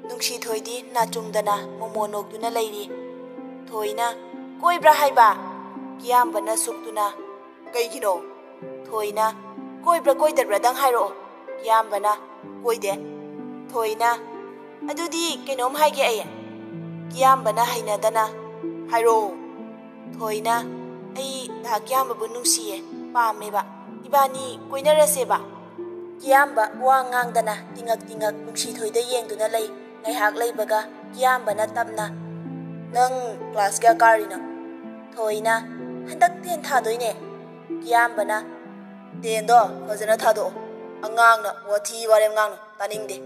ꯅꯨꯡꯁꯤꯊꯣꯏꯗꯤ ꯅꯥꯆꯨꯡꯗꯅ ꯃꯣꯃꯣꯟ ꯅꯣꯛꯇꯨꯅ ꯂꯩꯔꯤ꯫ ꯊꯣꯏꯅ, "ꯀꯣꯏꯕ꯭ꯔꯥ ꯍꯥꯏꯕ?" ꯀꯤꯌꯥꯝꯕꯅ ꯁꯨꯛꯇꯨꯅ, "ꯀꯩꯒꯤꯅꯣ?" ꯊꯣꯏꯅ, "ꯀꯣꯏꯕ꯭ꯔꯥ ꯀꯣꯏꯗꯕ꯭ꯔꯥꯗꯪ ꯍꯥꯏꯔꯛꯑꯣ꯫" ꯀꯤꯌꯥꯝꯕꯅ, "ꯀꯣꯏꯗꯦ꯫" ꯊꯣꯏꯅ, "ꯑꯗꯨꯗꯤ ꯀꯩꯅꯣꯝ ꯍꯥꯏꯒꯦ ꯑꯩ꯫" ꯀꯤꯌꯥꯝꯕꯅ ꯍꯩꯅꯗꯅ, "ꯍꯥꯏꯔꯛꯑꯣ꯫" ꯊꯣꯏꯅ, "ꯑꯩ ꯗꯥ ꯀꯤꯌꯥꯝꯕꯕꯨ ꯅꯨꯡꯁꯤꯌꯦ, ꯄꯥꯝꯃꯦꯕ꯫ ꯏꯕꯥꯅꯤ ꯀꯣꯏꯅꯔꯁꯦꯕ꯫" ꯀꯤꯌꯥꯝꯕ ꯋꯥ ꯉꯥꯡꯗꯅ ꯇꯤꯉꯛ ꯇꯤꯉꯛ ꯅꯨꯡꯁꯤꯊꯣꯏꯗ ꯌꯦꯡꯗꯨꯅ ꯂꯩ꯫ ꯉꯥꯏꯍꯥꯛ ꯂꯩꯕꯒ ꯀꯤꯌꯥꯝꯕꯅ ꯇꯞꯅ, "ꯅꯪ ꯀ꯭ꯂꯥꯁ ꯀꯌꯥ ꯀꯥꯔꯤꯅꯣ?" ꯊꯣꯏꯅ, "ꯍꯟꯗꯛ ꯇꯦꯟ ꯊꯥꯗꯣꯏꯅꯦ꯫" ꯀꯤꯌꯥꯝꯕꯅ, "ꯇꯦꯟꯗꯣ ꯐꯖꯅ ꯊꯥꯗꯣꯛꯑꯣ꯫ ꯑꯉꯥꯡꯅ ꯋꯥꯊꯤ ꯋꯥꯔꯦꯝ ꯉꯥꯡꯅꯨ, ꯇꯥꯅꯤꯡꯗꯦ꯫"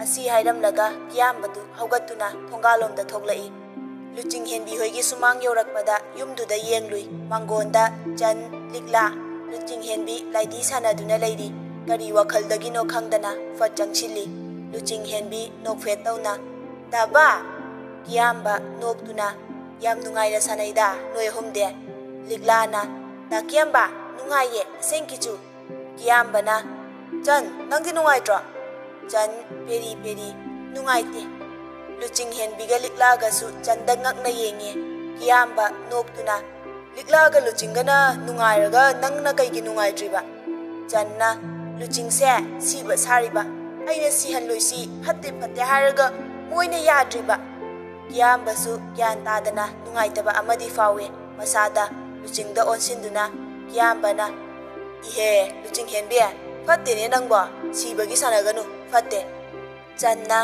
ꯑꯁꯤ ꯍꯥꯏꯔꯝꯂꯒ ꯀꯤꯌꯥꯝꯕꯗꯨ ꯍꯧꯒꯠꯇꯨꯅ ꯊꯣꯡꯒꯥꯜꯂꯣꯝꯗ ꯊꯣꯛꯂꯛꯏ꯫ ꯂꯨꯆꯤꯡꯍꯦꯟꯕꯤ ꯍꯣꯏꯒꯤ ꯁꯨꯃꯥꯡ ꯌꯧꯔꯛꯄꯗ ꯌꯨꯝꯗꯨꯗ ꯌꯦꯡꯂꯨꯏ꯫ ꯃꯥꯡꯒꯣꯟꯗ ꯆꯟ, ꯂꯤꯛꯂꯥ, ꯂꯨꯆꯤꯡꯍꯦꯟꯕꯤ ꯂꯥꯏꯙꯤ ꯁꯥꯟꯅꯗꯨꯅ ꯂꯩꯔꯤ꯫ ꯀꯔꯤ ꯋꯥꯈꯜꯗꯒꯤꯅꯣ ꯈꯪꯗꯅ ꯐꯠ ꯆꯪꯁꯤꯜꯂꯤ꯫ ꯂꯨꯆꯤꯡꯍꯦꯟꯕꯤ ꯅꯣꯛꯐꯦꯠ ꯇꯧꯅ, "ꯗꯥꯕꯥ!" ꯀꯤꯌꯥꯝꯕ ꯅꯣꯛꯇꯨꯅ, "ꯌꯥꯝ ꯅꯨꯡꯉꯥꯏꯅ ꯁꯥꯟꯅꯩꯗ ꯅꯣꯏ ꯑꯍꯨꯝꯗꯤ꯫" ꯂꯤꯛꯂꯥꯅ, "ꯗꯥ ꯀꯤꯌꯥꯝꯕ, ꯅꯨꯡꯉꯥꯏꯌꯦ ꯑꯁꯦꯡꯀꯤꯆꯨ꯫" ꯀꯤꯌꯥꯝꯕꯅ, "ꯆꯟ, ꯅꯪꯗꯤ ꯅꯨꯡꯉꯥꯏꯇ꯭ꯔꯣ?" ꯆꯟ, ꯄꯦꯔꯤ ꯄꯦꯔꯤ, "ꯅꯨꯡꯉꯥꯏꯇꯦ꯫" ꯂꯨꯆꯤꯡꯍꯦꯟꯕꯤꯒ ꯂꯤꯛꯂꯥꯒꯁꯨ ꯆꯟꯗ ꯉꯛꯅ ꯌꯦꯡꯉꯦ꯫ ꯀꯤꯌꯥꯝꯕ ꯅꯣꯛꯇꯨꯅ, "ꯂꯤꯛꯂꯥꯒ ꯂꯨꯆꯤꯡꯒꯅ ꯅꯨꯡꯉꯥꯏꯔꯒ ꯅꯪꯅ ꯀꯩꯒꯤ ꯅꯨꯡꯉꯥꯏꯇ꯭ꯔꯤꯕ?" ꯆꯟꯅ, "ꯂꯨꯆꯤꯡꯁꯦ ꯁꯤꯕ ꯁꯥꯔꯤꯕ, ꯑꯩꯅ ꯁꯤꯍꯜꯂꯣꯏꯁꯤ, ꯐꯠꯇꯦ ꯐꯠꯇꯦ ꯍꯥꯏꯔꯒ ꯃꯣꯏꯅ ꯌꯥꯗ꯭ꯔꯤꯕ꯫" ꯀꯤꯌꯥꯝꯕꯁꯨ ꯒ꯭ꯌꯥꯟ ꯇꯥꯗꯅ ꯅꯨꯡꯉꯥꯏꯇꯕ ꯑꯃꯗꯤ ꯐꯥꯎꯋꯦ꯫ ꯃꯁꯥꯗ ꯂꯨꯆꯤꯡꯗ ꯑꯣꯟꯁꯤꯟꯗꯨꯅ ꯀꯤꯌꯥꯝꯕꯅ, "ꯏꯍꯦ, ꯂꯨꯆꯤꯡꯍꯦꯟꯕꯤ, ꯐꯠꯇꯦꯅꯦ ꯅꯪꯕꯣ, ꯁꯤꯕꯒꯤ ꯁꯥꯟꯅꯒꯅꯨ, ꯐꯠꯇꯦ꯫" ꯆꯟꯅ,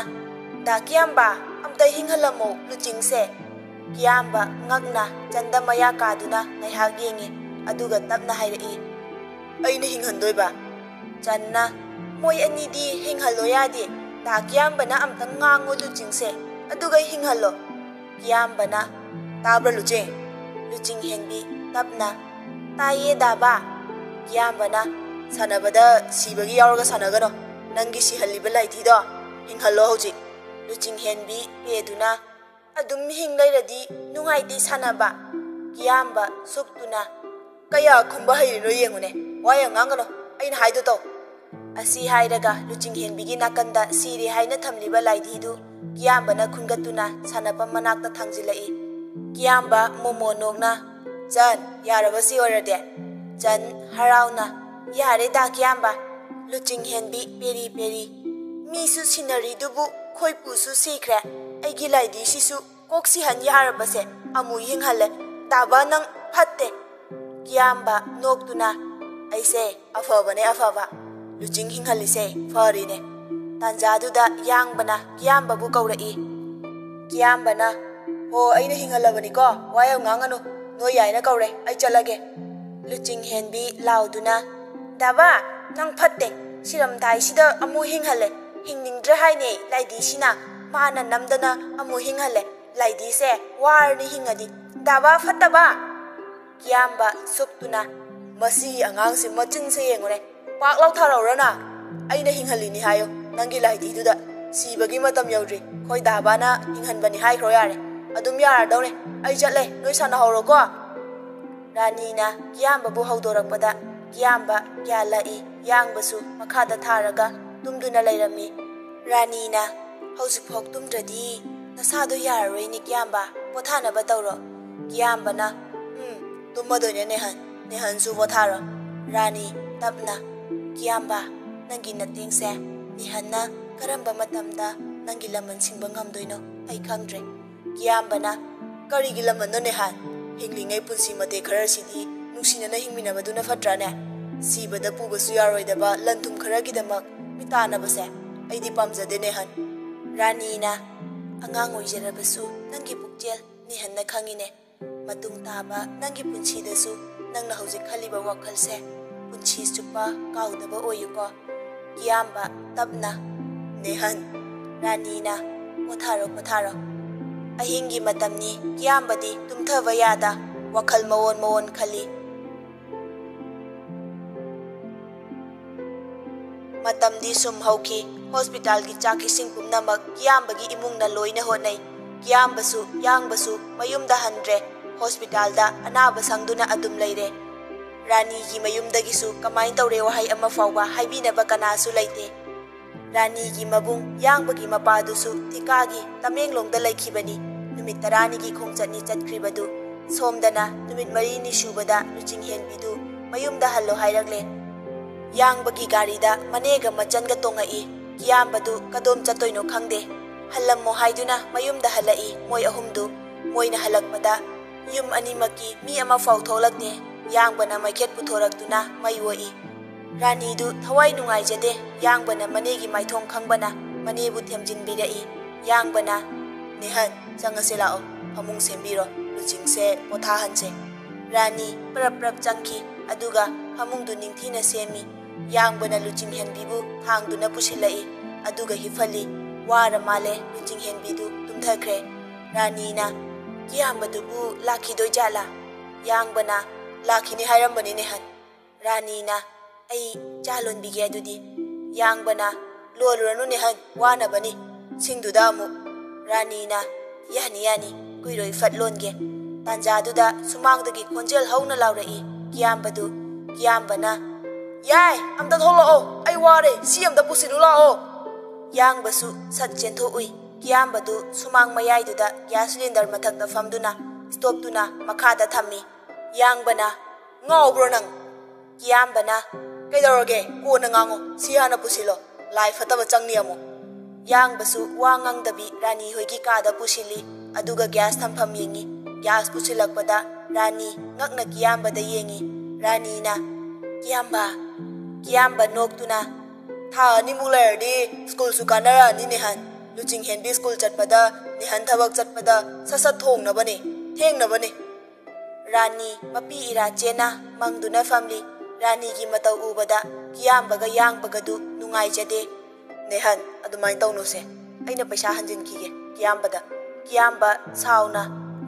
"ꯗꯥ ꯀꯤꯌꯥꯝꯕ, ꯑꯝꯇ ꯍꯤꯡꯍꯜꯂꯝꯃꯣ ꯂꯨꯆꯤꯡꯁꯦ꯫" ꯀꯤꯌꯥꯝꯕ ꯉꯛꯅ ꯆꯟꯗ ꯃꯌꯥ ꯀꯥꯗꯨꯅ ꯉꯥꯏꯍꯥꯛ ꯌꯦꯡꯉꯤ, ꯑꯗꯨꯒ ꯇꯞꯅ ꯍꯥꯏꯔꯛꯏ, "ꯑꯩꯅ ꯍꯤꯡꯍꯟꯗꯣꯏꯕ?" ꯆꯟꯅ, "ꯃꯣꯏ ꯑꯅꯤꯗꯤ ꯍꯤꯡꯍꯜꯂꯣ ꯌꯥꯗꯦ꯫ ꯗꯥ ꯀꯤꯌꯥꯝꯕꯅ ꯑꯝꯇꯪ ꯉꯥꯡꯉꯣ ꯂꯨꯆꯤꯡꯁꯦ, ꯑꯗꯨꯒ ꯍꯤꯡꯍꯜꯂꯣ꯫" ꯀꯤꯌꯥꯝꯕꯅ, "ꯇꯥꯕ꯭ꯔꯥ ꯂꯨꯆꯤꯡ?" ꯂꯨꯆꯤꯡ ꯍꯦꯟꯕꯤ ꯇꯞꯅ, "ꯇꯥꯏꯌꯦ ꯗꯥꯕꯥ꯫" ꯀꯤꯌꯥꯝꯕꯅ, "ꯁꯥꯟꯅꯕꯗ ꯁꯤꯕꯒꯤ ꯌꯥꯎꯔꯒ ꯁꯥꯟꯅꯒꯅꯣ꯫ ꯅꯪꯒꯤ ꯁꯤꯍꯜꯂꯤꯕ ꯂꯥꯏꯙꯤꯗꯣ ꯍꯤꯡꯍꯜꯂꯣ ꯍꯧꯖꯤꯛ꯫" ꯂꯨꯆꯤꯡ ꯍꯦꯟꯕꯤ ꯄꯦꯗꯨꯅ, "ꯑꯗꯨꯝ ꯍꯤꯡ ꯂꯩꯔꯗꯤ ꯅꯨꯡꯉꯥꯏꯇꯦ ꯁꯥꯟꯅꯕ꯫" ꯀꯤꯌꯥꯝꯕ ꯁꯨꯛꯇꯨꯅ, "ꯀꯌꯥ ꯈꯨꯝꯕ ꯍꯩꯔꯤꯅꯣ ꯌꯦꯡꯉꯨꯅꯦ꯫ ꯋꯥ ꯌꯥꯝ ꯉꯥꯡꯒꯅꯣ꯫ ꯑꯩꯅ ꯍꯥꯏꯗꯣ ꯇꯧ꯫" ꯑꯁꯤ ꯍꯥꯏꯔꯒ ꯂꯨꯆꯤꯡꯍꯦꯟꯕꯤꯒꯤ ꯅꯥꯀꯟꯗ ꯁꯤꯔꯦ ꯍꯥꯏꯅ ꯊꯝꯂꯤꯕ ꯂꯥꯏꯙꯤꯗꯨ ꯀꯤꯌꯥꯝꯕꯅ ꯈꯨꯟꯒꯠꯇꯨꯅ ꯁꯥꯟꯅꯐꯝ ꯃꯅꯥꯛꯇ ꯊꯥꯡꯖꯤꯜꯂꯛꯏ꯫ ꯀꯤꯌꯥꯝꯕ ꯃꯣꯃꯣꯟ ꯅꯣꯛꯅ, "ꯆꯟ, ꯌꯥꯔꯕ ꯁꯤ ꯑꯣꯏꯔꯗꯤ?" ꯆꯟ ꯍꯔꯥꯎꯅ, "ꯌꯥꯔꯦ ꯗꯥ ꯀꯤꯌꯥꯝꯕ꯫" ꯂꯨꯆꯤꯡꯍꯦꯟꯕꯤ ꯄꯦꯔꯤ ꯄꯦꯔꯤ, "ꯃꯤꯁꯨ ꯁꯤꯟꯅꯔꯤꯗꯨꯕꯨ ꯈꯣꯏꯄꯨꯁꯨ ꯁꯤꯈ꯭ꯔꯦ, ꯑꯩꯒꯤ ꯂꯥꯏꯙꯤꯁꯤꯁꯨ ꯀꯣꯛ ꯁꯤꯍꯟ ꯌꯥꯔꯕꯁꯦ ꯑꯃꯨꯛ ꯌꯦꯡꯍꯜꯂꯦ꯫ ꯗꯥꯕ ꯅꯪ ꯐꯠꯇꯦ꯫" ꯀꯤꯌꯥꯝꯕ ꯅꯣꯛꯇꯨꯅ, "ꯑꯩꯁꯦ ꯑꯐꯕꯅꯦ ꯑꯐꯕ, ꯂꯨꯆꯤꯡ ꯍꯤꯡꯍꯜꯂꯤꯁꯦ ꯐꯔꯤꯅꯦ꯫" ꯇꯥꯟꯖꯥꯗꯨꯗ ꯌꯥꯡꯕꯅ ꯀꯤꯌꯥꯝꯕꯕꯨ ꯀꯧꯔꯛꯏ꯫ ꯀꯤꯌꯥꯝꯕꯅ, "ꯍꯣ, ꯑꯩꯅ ꯍꯤꯡꯍꯜꯂꯕꯅꯤꯀꯣ, ꯋꯥ ꯌꯥꯝ ꯉꯥꯡꯉꯅꯨ, ꯅꯣꯏ ꯌꯥꯏꯅ ꯀꯧꯔꯦ, ꯑꯩ ꯆꯠꯂꯒꯦ꯫" ꯂꯨꯆꯤꯡ ꯍꯦꯟꯕꯤ ꯂꯥꯎꯗꯨꯅ, "ꯗꯥꯕ, ꯅꯪ ꯐꯠꯇꯦ, ꯁꯤꯔꯝꯗꯥꯏꯁꯤꯗ ꯑꯃꯨꯛ ꯍꯤꯡꯍꯜꯂꯦ, ꯍꯤꯡꯅꯤꯡꯗ꯭ꯔꯦ ꯍꯥꯏꯅꯦ ꯂꯥꯏꯗꯤꯁꯤꯅ, ꯃꯥꯅ ꯅꯝꯗꯅ ꯑꯃꯨꯛ ꯍꯤꯡꯍꯜꯂꯦ, ꯂꯥꯏꯗꯤꯁꯦ ꯋꯥꯔꯅꯤ ꯍꯤꯡꯉꯗꯤ, ꯗꯥꯕ ꯐꯠꯇꯕ!" ꯀꯤꯌꯥꯝꯕ ꯁꯨꯛꯇꯨꯅ, "ꯃꯁꯤꯒꯤ ꯑꯉꯥꯡꯁꯤ ꯃꯆꯤꯟꯁꯦ ꯌꯦꯡꯉꯨꯅꯦ, ꯄꯥꯛ ꯂꯥꯎꯊꯥꯔꯛꯎꯔꯅ? ꯑꯩꯅ ꯍꯤꯡꯍꯜꯂꯤꯅꯤ ꯍꯥꯏꯌꯨ ꯅꯪꯒꯤ ꯂꯥꯏꯗꯤꯗꯨꯗ, ꯁꯤꯕꯒꯤ ꯃꯇꯝ ꯌꯧꯗ꯭ꯔꯤ, ꯈꯣꯏ ꯗꯥꯕꯥꯅ ꯍꯤꯡꯍꯟꯕꯅꯤ ꯍꯥꯏꯈ꯭ꯔꯣ ꯌꯥꯔꯦ, ꯑꯗꯨꯝ ꯌꯥꯔꯗꯧꯔꯦ, ꯑꯩ ꯆꯠꯂꯦ, ꯅꯣꯏ ꯁꯥꯟꯅꯍꯧꯔꯣꯀꯣ꯫" ꯔꯥꯅꯤꯅ ꯀꯤꯌꯥꯝꯕꯕꯨ ꯍꯧꯗꯣꯔꯛꯄꯗ ꯀꯤꯌꯥꯝꯕ ꯀꯌꯥ ꯂꯛꯏ, ꯌꯥꯡꯕꯁꯨ ꯃꯈꯥꯗ ꯊꯥꯔꯒ ꯇꯨꯝꯗꯨꯅ ꯂꯩꯔꯝꯃꯤ꯫ ꯔꯥꯅꯤꯅ, "ꯍꯧꯖꯤꯛꯐꯥꯎ ꯇꯨꯝꯗ꯭ꯔꯗꯤ ꯅꯁꯥꯗꯣ ꯌꯥꯔꯔꯣꯏꯅꯦ ꯀꯤꯌꯥꯝꯕ, ꯄꯣꯊꯥꯅꯕ ꯇꯧꯔꯣ꯫" ꯀꯤꯌꯥꯝꯕꯅ, "ꯎꯝ, ꯇꯨꯝꯃꯗꯣꯏꯅꯦ ꯅꯦꯍꯟ, ꯅꯦꯍꯟꯁꯨ ꯄꯣꯊꯥꯔꯣ꯫" ꯔꯥꯅꯤ ꯇꯞꯅ, "ꯀꯤꯌꯥꯝꯕ, ꯅꯪꯒꯤ ꯅꯇꯦꯡꯁꯦ ꯅꯦꯍꯟꯅ ꯀꯔꯝꯕ ꯃꯇꯝꯗ ꯅꯪꯒꯤ ꯂꯃꯟ ꯁꯤꯡꯕ ꯉꯝꯗꯣꯏꯅꯣ ꯑꯩ ꯈꯪꯗ꯭ꯔꯦ꯫" ꯀꯤꯌꯥꯝꯕꯅ, "ꯀꯔꯤꯒꯤ ꯂꯃꯟꯅꯣ ꯅꯦꯍꯟ? ꯍꯤꯡꯂꯤꯉꯩ ꯄꯨꯟꯁꯤ ꯃꯇꯦꯛ ꯈꯔꯁꯤꯗꯤ ꯅꯨꯡꯁꯤꯅꯅ ꯍꯤꯡꯃꯤꯟꯅꯕꯗꯨꯅ ꯐꯠꯇ꯭ꯔꯥꯅꯦ? ꯁꯤꯕꯗ ꯄꯨꯕꯁꯨ ꯌꯥꯔꯣꯏꯗꯕ ꯂꯟ ꯊꯨꯝ ꯈꯔꯒꯤꯗꯃꯛ ꯃꯤꯇꯥꯟꯅꯕꯁꯦ ꯑꯩꯗꯤ ꯄꯥꯝꯖꯗꯦ ꯅꯦꯍꯟ꯫" ꯔꯥꯅꯤꯅ, "ꯑꯉꯥꯡ ꯑꯣꯏꯖꯔꯕꯁꯨ ꯅꯪꯒꯤ ꯄꯨꯛꯆꯦꯜ ꯅꯦꯍꯟꯅ ꯈꯪꯉꯤꯅꯦ꯫ ꯃꯇꯨꯡ ꯇꯥꯕ ꯅꯪꯒꯤ ꯄꯨꯟꯁꯤꯗꯁꯨ ꯅꯪꯅ ꯍꯧꯖꯤꯛ ꯈꯜꯂꯤꯕ ꯋꯥꯈꯜꯁꯦ ꯄꯨꯟꯁꯤ ꯆꯨꯞꯄ ꯀꯥꯎꯗꯕ ꯑꯣꯏꯌꯨꯀꯣ꯫" ꯀꯤꯌꯥꯝꯕ ꯇꯞꯅ, "ꯅꯦꯍꯟ꯫" ꯔꯥꯅꯤꯅ, "ꯄꯣꯊꯥꯔꯣ, ꯄꯣꯊꯥꯔꯣ꯫ ꯑꯍꯤꯡꯒꯤ ꯃꯇꯝꯅꯤ꯫" ꯀꯤꯌꯥꯝꯕꯗꯤ ꯇꯨꯝꯊꯕ ꯌꯥꯗ ꯋꯥꯈꯜ ꯃꯑꯣꯟ ꯃꯑꯣꯟ ꯈꯜꯂꯤ꯫ ꯃꯇꯝꯗꯤ ꯁꯨꯝ ꯍꯧꯈꯤ꯫ ꯍꯣꯁꯄꯤꯇꯥꯜꯒꯤ ꯆꯥꯛ ꯏꯁꯤꯡ ꯄꯨꯝꯅꯃꯛ ꯀꯤꯌꯥꯝꯕꯒꯤ ꯏꯃꯨꯡꯅ ꯂꯣꯏꯅ ꯍꯣꯠꯅꯩ꯫ ꯀꯤꯌꯥꯝꯕꯁꯨ, ꯌꯥꯡꯕꯁꯨ ꯃꯌꯨꯝꯗ ꯍꯟꯗ꯭ꯔꯦ꯫ ꯍꯣꯁꯄꯤꯇꯥꯜꯗ ꯑꯅꯥꯕ ꯁꯪꯗꯨꯅ ꯑꯗꯨꯝ ꯂꯩꯔꯦ꯫ ꯔꯥꯅꯤꯒꯤ ꯃꯌꯨꯝꯗꯒꯤꯁꯨ ꯀꯃꯥꯏ ꯇꯧꯔꯦ ꯋꯥꯍꯩ ꯑꯃ ꯐꯥꯎꯕ ꯍꯥꯏꯕꯤꯅꯕ ꯀꯅꯥꯁꯨ ꯂꯩꯇꯦ꯫ ꯔꯥꯅꯤꯒꯤ ꯃꯕꯨꯡ ꯌꯥꯡꯕꯒꯤ ꯃꯄꯥꯗꯨꯁꯨ ꯊꯤꯀꯥꯒꯤ ꯇꯃꯦꯡꯂꯣꯡꯗ ꯂꯩꯈꯤꯕꯅꯤ꯫ ꯅꯨꯃꯤꯠ ꯇꯔꯥꯅꯤꯒꯤ ꯈꯣꯡꯆꯠꯅꯤ ꯆꯠꯈ꯭ꯔꯤꯕꯗꯨ꯫ ꯁꯣꯝꯗꯅ ꯅꯨꯃꯤꯠ ꯃꯔꯤꯅꯤ ꯁꯨꯕꯗ ꯂꯨꯆꯤꯡꯍꯦꯟꯕꯤꯗꯨ ꯃꯌꯨꯝꯗ ꯍꯜꯂꯣ ꯍꯥꯏꯔꯛꯂꯦ꯫ ꯌꯥꯡꯕꯒꯤ ꯒꯥꯔꯤꯗ ꯃꯅꯦꯒ ꯃꯆꯟꯒ ꯇꯣꯡꯉꯛꯏ꯫ ꯀꯤꯌꯥꯝꯕꯗꯨ ꯀꯗꯣꯝ ꯆꯠꯇꯣꯏꯅꯣ ꯈꯪꯗꯦ꯫ ꯍꯜꯂꯝꯃꯣ ꯍꯥꯏꯗꯨꯅ ꯃꯌꯨꯝꯗ ꯍꯜꯂꯛꯏ ꯃꯣꯏ ꯑꯍꯨꯝꯗꯨ꯫ ꯃꯣꯏꯅ ꯍꯜꯂꯛꯄꯗ ꯌꯨꯝ ꯑꯅꯤꯃꯛꯀꯤ ꯃꯤ ꯑꯃ ꯐꯥꯎ ꯊꯣꯛꯂꯛꯇꯦ꯫ ꯌꯥꯡꯕꯅ ꯃꯩꯈꯦꯠ ꯄꯨꯊꯣꯔꯛꯇꯨꯅ ꯃꯩ ꯑꯣꯛꯏ꯫ ꯔꯥꯅꯤꯗꯨ ꯊꯋꯥꯏ ꯅꯨꯡꯉꯥꯏꯖꯗꯦ꯫ ꯌꯥꯡꯕꯅ ꯃꯅꯦꯒꯤ ꯃꯥꯏꯊꯣꯡ ꯈꯪꯕꯅ ꯃꯅꯦꯕꯨ ꯊꯦꯝꯖꯤꯟꯕꯤꯔꯛꯏ꯫ ꯌꯥꯡꯕꯅ, "ꯅꯦꯍꯟ, ꯆꯪꯉꯁꯤ ꯂꯥꯛꯑꯣ꯫ ꯐꯃꯨꯡ ꯁꯦꯝꯕꯤꯔꯣ꯫ ꯂꯨꯆꯤꯡꯁꯦ ꯄꯣꯊꯥꯍꯟꯁꯦ꯫" ꯔꯥꯅꯤ ꯄ꯭ꯔꯞ ꯄ꯭ꯔꯞ ꯆꯪꯈꯤ, ꯑꯗꯨꯒ ꯐꯃꯨꯡꯗꯨ ꯅꯤꯡꯊꯤꯅ ꯁꯦꯝꯃꯤ꯫ ꯌꯥꯡꯕꯅ ꯂꯨꯆꯤꯡꯍꯦꯟꯕꯤꯕꯨ ꯊꯥꯡꯗꯨꯅ ꯄꯨꯁꯤꯜꯂꯛꯏ, ꯑꯗꯨꯒ ꯍꯤꯞꯍꯜꯂꯤ꯫ ꯋꯥꯔ ꯃꯥꯜꯂꯦ, ꯂꯨꯆꯤꯡꯍꯦꯟꯕꯤꯗꯨ ꯇꯨꯝꯊꯈ꯭ꯔꯦ꯫ ꯔꯥꯅꯤꯅ, "ꯀꯤꯌꯥꯝꯕꯗꯨꯕꯨ ꯂꯥꯛꯈꯤꯗꯣꯏ ꯖꯥꯠꯂꯥ?" ꯌꯥꯡꯕꯅ, "ꯂꯥꯛꯈꯤꯅꯤ ꯍꯥꯏꯔꯝꯕꯅꯤꯅꯦ ꯍꯟ꯫" ꯔꯥꯅꯤꯅ, "ꯑꯩ ꯆꯥ ꯂꯣꯟꯕꯤꯒꯦ ꯑꯗꯨꯗꯤ꯫" ꯌꯥꯡꯕꯅ, "ꯂꯣꯜꯂꯨꯔꯅꯨꯅꯦ ꯍꯟ, ꯋꯥꯅꯕꯅꯤ꯫ ꯁꯤꯡꯗꯨꯗ ꯑꯃꯨꯛ꯫" ꯔꯥꯅꯤꯅ, "ꯌꯥꯅꯤ, ꯌꯥꯅꯤ, ꯀꯨꯏꯔꯣꯏ, ꯐꯠ ꯂꯣꯟꯒꯦ꯫" ꯇꯥꯟꯖꯥꯗꯨꯗ ꯁꯨꯃꯥꯡꯗꯒꯤ ꯈꯣꯟꯖꯦꯜ ꯍꯧꯅ ꯂꯥꯎꯔꯛꯏ ꯀꯤꯌꯥꯝꯕꯗꯨ꯫ ꯀꯤꯌꯥꯝꯕꯅ, "ꯌꯥꯏ, ꯑꯝꯇ ꯊꯣꯛꯂꯛꯑꯣ, ꯑꯩ ꯋꯥꯔꯦ, ꯁꯤ ꯑꯝꯇ ꯄꯨꯁꯤꯜꯂꯨ ꯂꯥꯛꯑꯣ꯫" ꯌꯥꯡꯕꯁꯨ ꯁꯠ ꯆꯦꯟꯊꯣꯛꯎꯏ꯫ ꯀꯤꯌꯥꯝꯕꯗꯨ ꯁꯨꯃꯥꯡ ꯃꯌꯥꯏꯗꯨꯗ ꯒ꯭ꯌꯥꯁ ꯁꯤꯂꯤꯟꯗꯔ ꯃꯊꯛꯇ ꯐꯝꯗꯨꯅ ꯁ꯭ꯇꯣꯞꯇꯨꯅ ꯃꯈꯥꯗ ꯊꯝꯃꯤ꯫ ꯌꯥꯡꯕꯅ, "ꯉꯥꯎꯕ꯭ꯔꯣ ꯅꯪ?" ꯀꯤꯌꯥꯝꯕꯅ, "ꯀꯩꯗꯧꯔꯒꯦ? ꯀꯣꯟꯅ ꯉꯥꯡꯉꯣ꯫ ꯁꯤ ꯍꯥꯟꯅ ꯄꯨꯁꯤꯜꯂꯣ꯫ ꯂꯥꯏ ꯐꯠꯇꯕ ꯆꯪꯅꯤ ꯑꯃꯨꯛ꯫" ꯌꯥꯡꯕꯁꯨ ꯋꯥ ꯉꯥꯡꯗꯕꯤ ꯔꯥꯅꯤ ꯍꯣꯏꯒꯤ ꯀꯥꯗ ꯄꯨꯁꯤꯜꯂꯤ꯫ ꯑꯗꯨꯒ ꯒ꯭ꯌꯥꯁ ꯊꯝꯐꯝ ꯌꯦꯡꯉꯤ꯫ ꯒ꯭ꯌꯥꯁ ꯄꯨꯁꯤꯜꯂꯛꯄꯗ ꯔꯥꯅꯤ ꯉꯛꯅ ꯀꯤꯌꯥꯝꯕꯗ ꯌꯦꯡꯉꯤ꯫ ꯔꯥꯅꯤꯅ, "ꯀꯤꯌꯥꯝꯕ꯫" ꯀꯤꯌꯥꯝꯕ ꯅꯣꯛꯇꯨꯅ, "ꯊꯥ ꯑꯅꯤꯃꯨꯛ ꯂꯩꯔꯗꯤ ꯁ꯭ꯀꯨꯜꯁꯨ ꯀꯥꯟꯅꯔꯛꯑꯅꯤ ꯅꯦꯍꯟ꯫ ꯂꯨꯆꯤꯡꯍꯦꯟꯕꯤ ꯁ꯭ꯀꯨꯜ ꯆꯠꯄꯗ, ꯅꯦꯍꯟ ꯊꯕꯛ ꯆꯠꯄꯗ ꯁꯠ ꯁꯠ ꯊꯣꯡꯅꯕꯅꯤ, ꯊꯦꯡꯅꯕꯅꯤ꯫" ꯔꯥꯅꯤ ꯃꯄꯤ ꯏꯔꯥ ꯆꯦꯅ ꯃꯪꯗꯨꯅ ꯐꯝꯂꯤ꯫ ꯔꯥꯅꯤꯒꯤ ꯃꯇꯧ ꯎꯕꯗ ꯀꯤꯌꯥꯝꯕꯒ ꯌꯥꯡꯕꯒꯗꯨ ꯅꯨꯡꯉꯥꯏꯖꯗꯦ꯫ "ꯅꯦꯍꯟ, ꯑꯗꯨꯃꯥꯏꯅ ꯇꯧꯅꯨꯁꯦ꯫ ꯑꯩꯅ ꯄꯩꯁꯥ ꯍꯟꯖꯤꯟꯈꯤꯒꯦ ꯀꯤꯌꯥꯝꯕꯗ꯫" ꯀꯤꯌꯥꯝꯕ ꯁꯥꯎꯅ,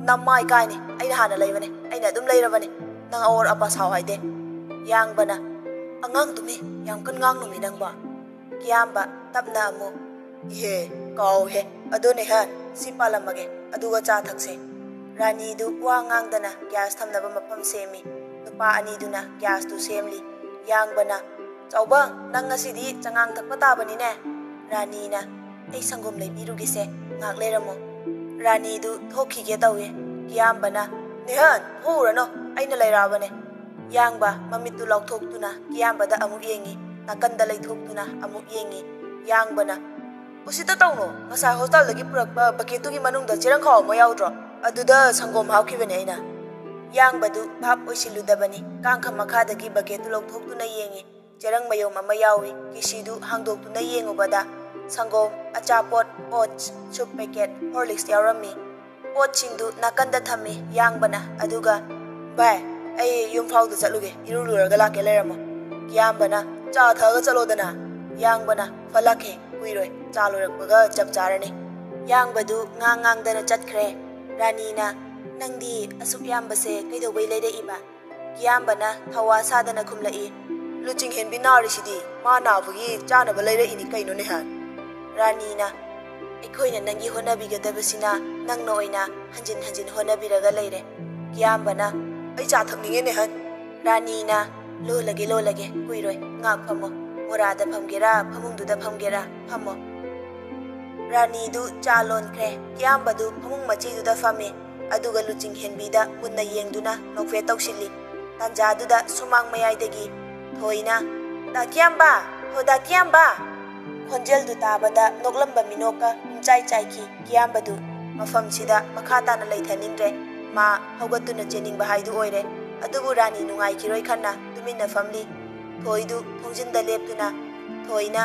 "ꯅꯃꯥꯏ ꯀꯥꯏꯅꯤ꯫ ꯑꯩꯅ ꯍꯥꯟꯅ ꯂꯩꯕꯅꯦ꯫ ꯑꯩꯅ ꯑꯗꯨꯝ ꯂꯩꯔꯕꯅꯦ꯫ ꯅꯪ ꯑꯋꯣꯔ ꯑꯄꯥ ꯁꯥꯎ ꯍꯥꯏꯗꯦ꯫" ꯌꯥꯡꯕꯅ, "ꯑꯉꯥꯡꯗꯨꯃꯤ, ꯌꯥꯝ ꯀꯟ ꯉꯥꯡꯅꯨꯃꯤ ꯅꯪꯕꯣ꯫" ꯀꯤꯌꯥꯝꯕ ꯇꯞꯅ ꯑꯃꯨꯛ, "ꯏꯍꯦ, ꯀꯥꯎꯍꯦ꯫ ꯑꯗꯨꯅꯦ ꯍꯦ, ꯁꯤ ꯄꯥꯜꯂꯝꯃꯒꯦ, ꯑꯗꯨꯒ ꯆꯥ ꯊꯛꯁꯦ꯫" ꯔꯥꯅꯤꯗꯨ ꯋꯥ ꯉꯥꯡꯗꯅ ꯒ꯭ꯌꯥꯁ ꯊꯝꯅꯕ ꯃꯐꯝ ꯁꯦꯝꯃꯤ꯫ ꯅꯨꯄꯥ ꯑꯅꯤꯗꯨꯅ ꯒ꯭ꯌꯥꯁꯇꯨ ꯁꯦꯝꯂꯤ꯫ ꯌꯥꯡꯕꯅ, "ꯆꯥꯎꯕ, ꯅꯪ ꯉꯁꯤꯗꯤ ꯆꯉꯥꯡ ꯊꯛꯄ ꯇꯥꯕꯅꯤꯅꯦ꯫" ꯔꯥꯅꯤꯅ, "ꯑꯩ ꯁꯪꯒꯣꯝ ꯂꯩꯕꯤꯔꯨꯒꯦꯁꯦ, ꯉꯥꯏꯍꯥꯛ ꯂꯩꯔꯝꯃꯣ꯫" ꯔꯥꯅꯤꯗꯨ ꯊꯣꯛꯈꯤꯒꯦ ꯇꯧꯏ꯫ ꯀꯤꯌꯥꯝꯕꯅ, "ꯅꯦꯍꯟ, ꯊꯣꯛꯎꯔꯅꯨ, ꯑꯩꯅ ꯂꯩꯔꯛꯑꯕꯅꯦ꯫" ꯌꯥꯡꯕ ꯃꯃꯤꯠꯇꯨ ꯂꯥꯎꯊꯣꯛꯇꯨꯅ ꯀꯤꯌꯥꯝꯕꯗ ꯑꯃꯨꯛ ꯌꯦꯡꯉꯤ, ꯅꯥꯀꯟꯗ ꯂꯩꯊꯣꯛꯇꯨꯅ ꯑꯃꯨꯛ ꯌꯦꯡꯉꯤ꯫ ꯌꯥꯡꯕꯅ, "ꯎꯁꯤꯠꯇ ꯇꯧꯅꯨ, ꯉꯁꯥꯏ ꯍꯣꯁꯇꯥꯜꯗꯒꯤ ꯄꯨꯔꯛꯄ ꯕꯛꯀꯦꯠꯇꯨꯒꯤ ꯃꯅꯨꯡꯗ ꯆꯦꯔꯪ ꯈꯥꯎ ꯑꯃ ꯌꯥꯎꯗ꯭ꯔꯣ? ꯑꯗꯨꯗ ꯁꯪꯒꯣꯝ ꯍꯥꯞꯈꯤꯕꯅꯦ ꯑꯩꯅ꯫" ꯌꯥꯡꯕꯗꯨ ꯚꯥꯞ ꯑꯣꯏꯁꯤꯜꯂꯨꯗꯕꯅꯤ꯫ ꯀꯥꯡꯈ ꯃꯈꯥꯗꯒꯤ ꯕꯛꯀꯦꯠꯇꯨ ꯂꯧꯊꯣꯛꯇꯨꯅ ꯌꯦꯡꯉꯤ꯫ ꯆꯦꯔꯪ ꯃꯌꯨꯝ ꯑꯃ ꯌꯥꯎꯏ꯫ ꯀꯤꯁꯤꯗꯨ ꯍꯥꯡꯗꯣꯛꯇꯨꯅ ꯌꯦꯡꯉꯨꯕꯗ ꯁꯪꯒꯣꯝ, ꯑꯆꯥꯄꯣꯠ, ꯑꯣꯠꯁ, ꯁꯨꯞ ꯄꯦꯀꯦꯠ, ꯍꯣꯔꯂꯤꯛꯁ ꯌꯥꯎꯔꯝꯃꯤ꯫ ꯄꯣꯠꯁꯤꯡꯗꯨ ꯅꯥꯀꯟꯗ ꯊꯝꯃꯤ꯫ ꯌꯥꯡꯕꯅ, ꯑꯗꯨꯒ, "ꯚꯥꯏ, ꯑꯩ ꯌꯨꯝ ꯐꯥꯎꯗ ꯆꯠꯂꯨꯒꯦ, ꯏꯔꯨ ꯂꯨꯔꯒ ꯂꯥꯛꯀꯦ, ꯂꯩꯔꯝꯃꯣ꯫" ꯀꯤꯌꯥꯝꯕꯅ, "ꯆꯥ ꯊꯛꯑꯒ ꯆꯠꯂꯣꯗꯅ꯫" ꯌꯥꯡꯕꯅ, "ꯐꯠ ꯂꯥꯛꯀꯦ, ꯀꯨꯏꯔꯣꯏ, ꯆꯥ ꯂꯣꯏꯔꯛꯄꯒ ꯆꯞ ꯆꯥꯔꯅꯤ꯫" ꯌꯥꯡꯕꯗꯨ ꯉꯥꯡ ꯉꯥꯡꯗꯅ ꯆꯠꯈ꯭ꯔꯦ꯫ ꯔꯥꯅꯤꯅ, "ꯅꯪꯗꯤ ꯑꯁꯨꯛ ꯌꯥꯝꯕꯁꯦ ꯀꯩꯗꯧꯕꯩ ꯂꯩꯔꯛꯏꯕ?" ꯀꯤꯌꯥꯝꯕꯅ ꯊꯧꯋꯥ ꯁꯥꯗꯅ ꯈꯨꯝꯂꯛꯏ, "ꯂꯨꯆꯤꯡ ꯍꯦꯟꯕꯤ ꯅꯥꯔꯤꯁꯤꯗꯤ, ꯃꯥ ꯅꯥꯕꯒꯤ ꯆꯥꯅꯕ ꯂꯩꯔꯛꯏꯅꯤ ꯀꯩꯅꯣ, ꯅꯦꯍꯥꯟ?" ꯔꯥꯅꯤꯅ, "ꯑꯩꯈꯣꯏꯅ ꯅꯪꯒꯤ ꯍꯣꯠꯅꯕꯤꯒꯗꯕꯁꯤꯅ ꯅꯪꯅ ꯑꯣꯏꯅ ꯍꯟꯖꯤꯟ ꯍꯟꯖꯤꯟ ꯍꯣꯠꯅꯕꯤꯔꯒ ꯂꯩꯔꯦ꯫" ꯀꯤꯌꯥꯝꯕꯅ, "ꯑꯩ ꯆꯥ ꯊꯛꯅꯤꯡꯉꯦ, ꯅꯦꯍꯥꯟ꯫" ꯔꯥꯅꯤꯅ, "ꯂꯣꯜꯂꯒꯦ, ꯂꯣꯜꯂꯒꯦ, ꯀꯨꯏꯔꯣꯏ, ꯉꯥꯛ ꯐꯝꯃꯣ꯫ ꯃꯣꯔꯥꯗ ꯐꯝꯒꯦꯔꯥ, ꯐꯃꯨꯡꯗꯨꯗ ꯐꯝꯒꯦꯔꯥ, ꯐꯝꯃꯣ꯫" ꯔꯥꯅꯤꯗꯨ ꯆꯥ ꯂꯣꯟꯈ꯭ꯔꯦ꯫ ꯀꯤꯌꯥꯝꯕꯗꯨ ꯐꯃꯨꯡ ꯃꯆꯤꯗꯨꯗ ꯐꯝꯃꯤ꯫ ꯑꯗꯨꯒ ꯂꯨꯆꯤꯡ ꯍꯦꯟꯕꯤꯗ ꯃꯨꯟꯅ ꯌꯦꯡꯗꯨꯅ ꯅꯣꯛꯐꯦꯠ ꯇꯧꯁꯤꯜꯂꯤ꯫ ꯇꯥꯟꯖꯥꯗꯨꯗ ꯁꯨꯃꯥꯡ ꯃꯌꯥꯏꯗꯒꯤ ꯊꯣꯏꯅ, "ꯗꯥ ꯀꯤꯌꯥꯝꯕ! ꯍꯣ ꯗꯥ ꯀꯤꯌꯥꯝꯕ!" ꯈꯣꯟꯖꯦꯜꯗꯨ ꯇꯥꯕꯗ ꯅꯣꯛꯂꯝꯕ ꯃꯤꯅꯣꯛꯀ ꯄꯨꯝꯆꯥꯏ ꯆꯥꯏꯈꯤ꯫ ꯀꯤꯌꯥꯝꯕꯗꯨ ꯃꯐꯝꯁꯤꯗ ꯃꯈꯥ ꯇꯥꯅ ꯂꯩꯊꯅꯤꯡꯗ꯭ꯔꯦ꯫ ꯃꯥ ꯍꯧꯒꯠꯇꯨꯅ ꯆꯦꯟꯅꯤꯡꯕ ꯍꯥꯏꯗꯨ ꯑꯣꯏꯔꯦ꯫ ꯑꯗꯨꯕꯨ ꯔꯥꯅꯤ ꯅꯨꯡꯉꯥꯏꯈꯤꯔꯣꯏ ꯈꯟꯅ ꯇꯨꯃꯤꯟꯅ ꯐꯝꯂꯤ꯫ ꯊꯣꯏꯗꯨ ꯊꯣꯡꯖꯤꯟꯗ ꯂꯦꯞꯇꯨꯅ ꯊꯣꯏꯅ,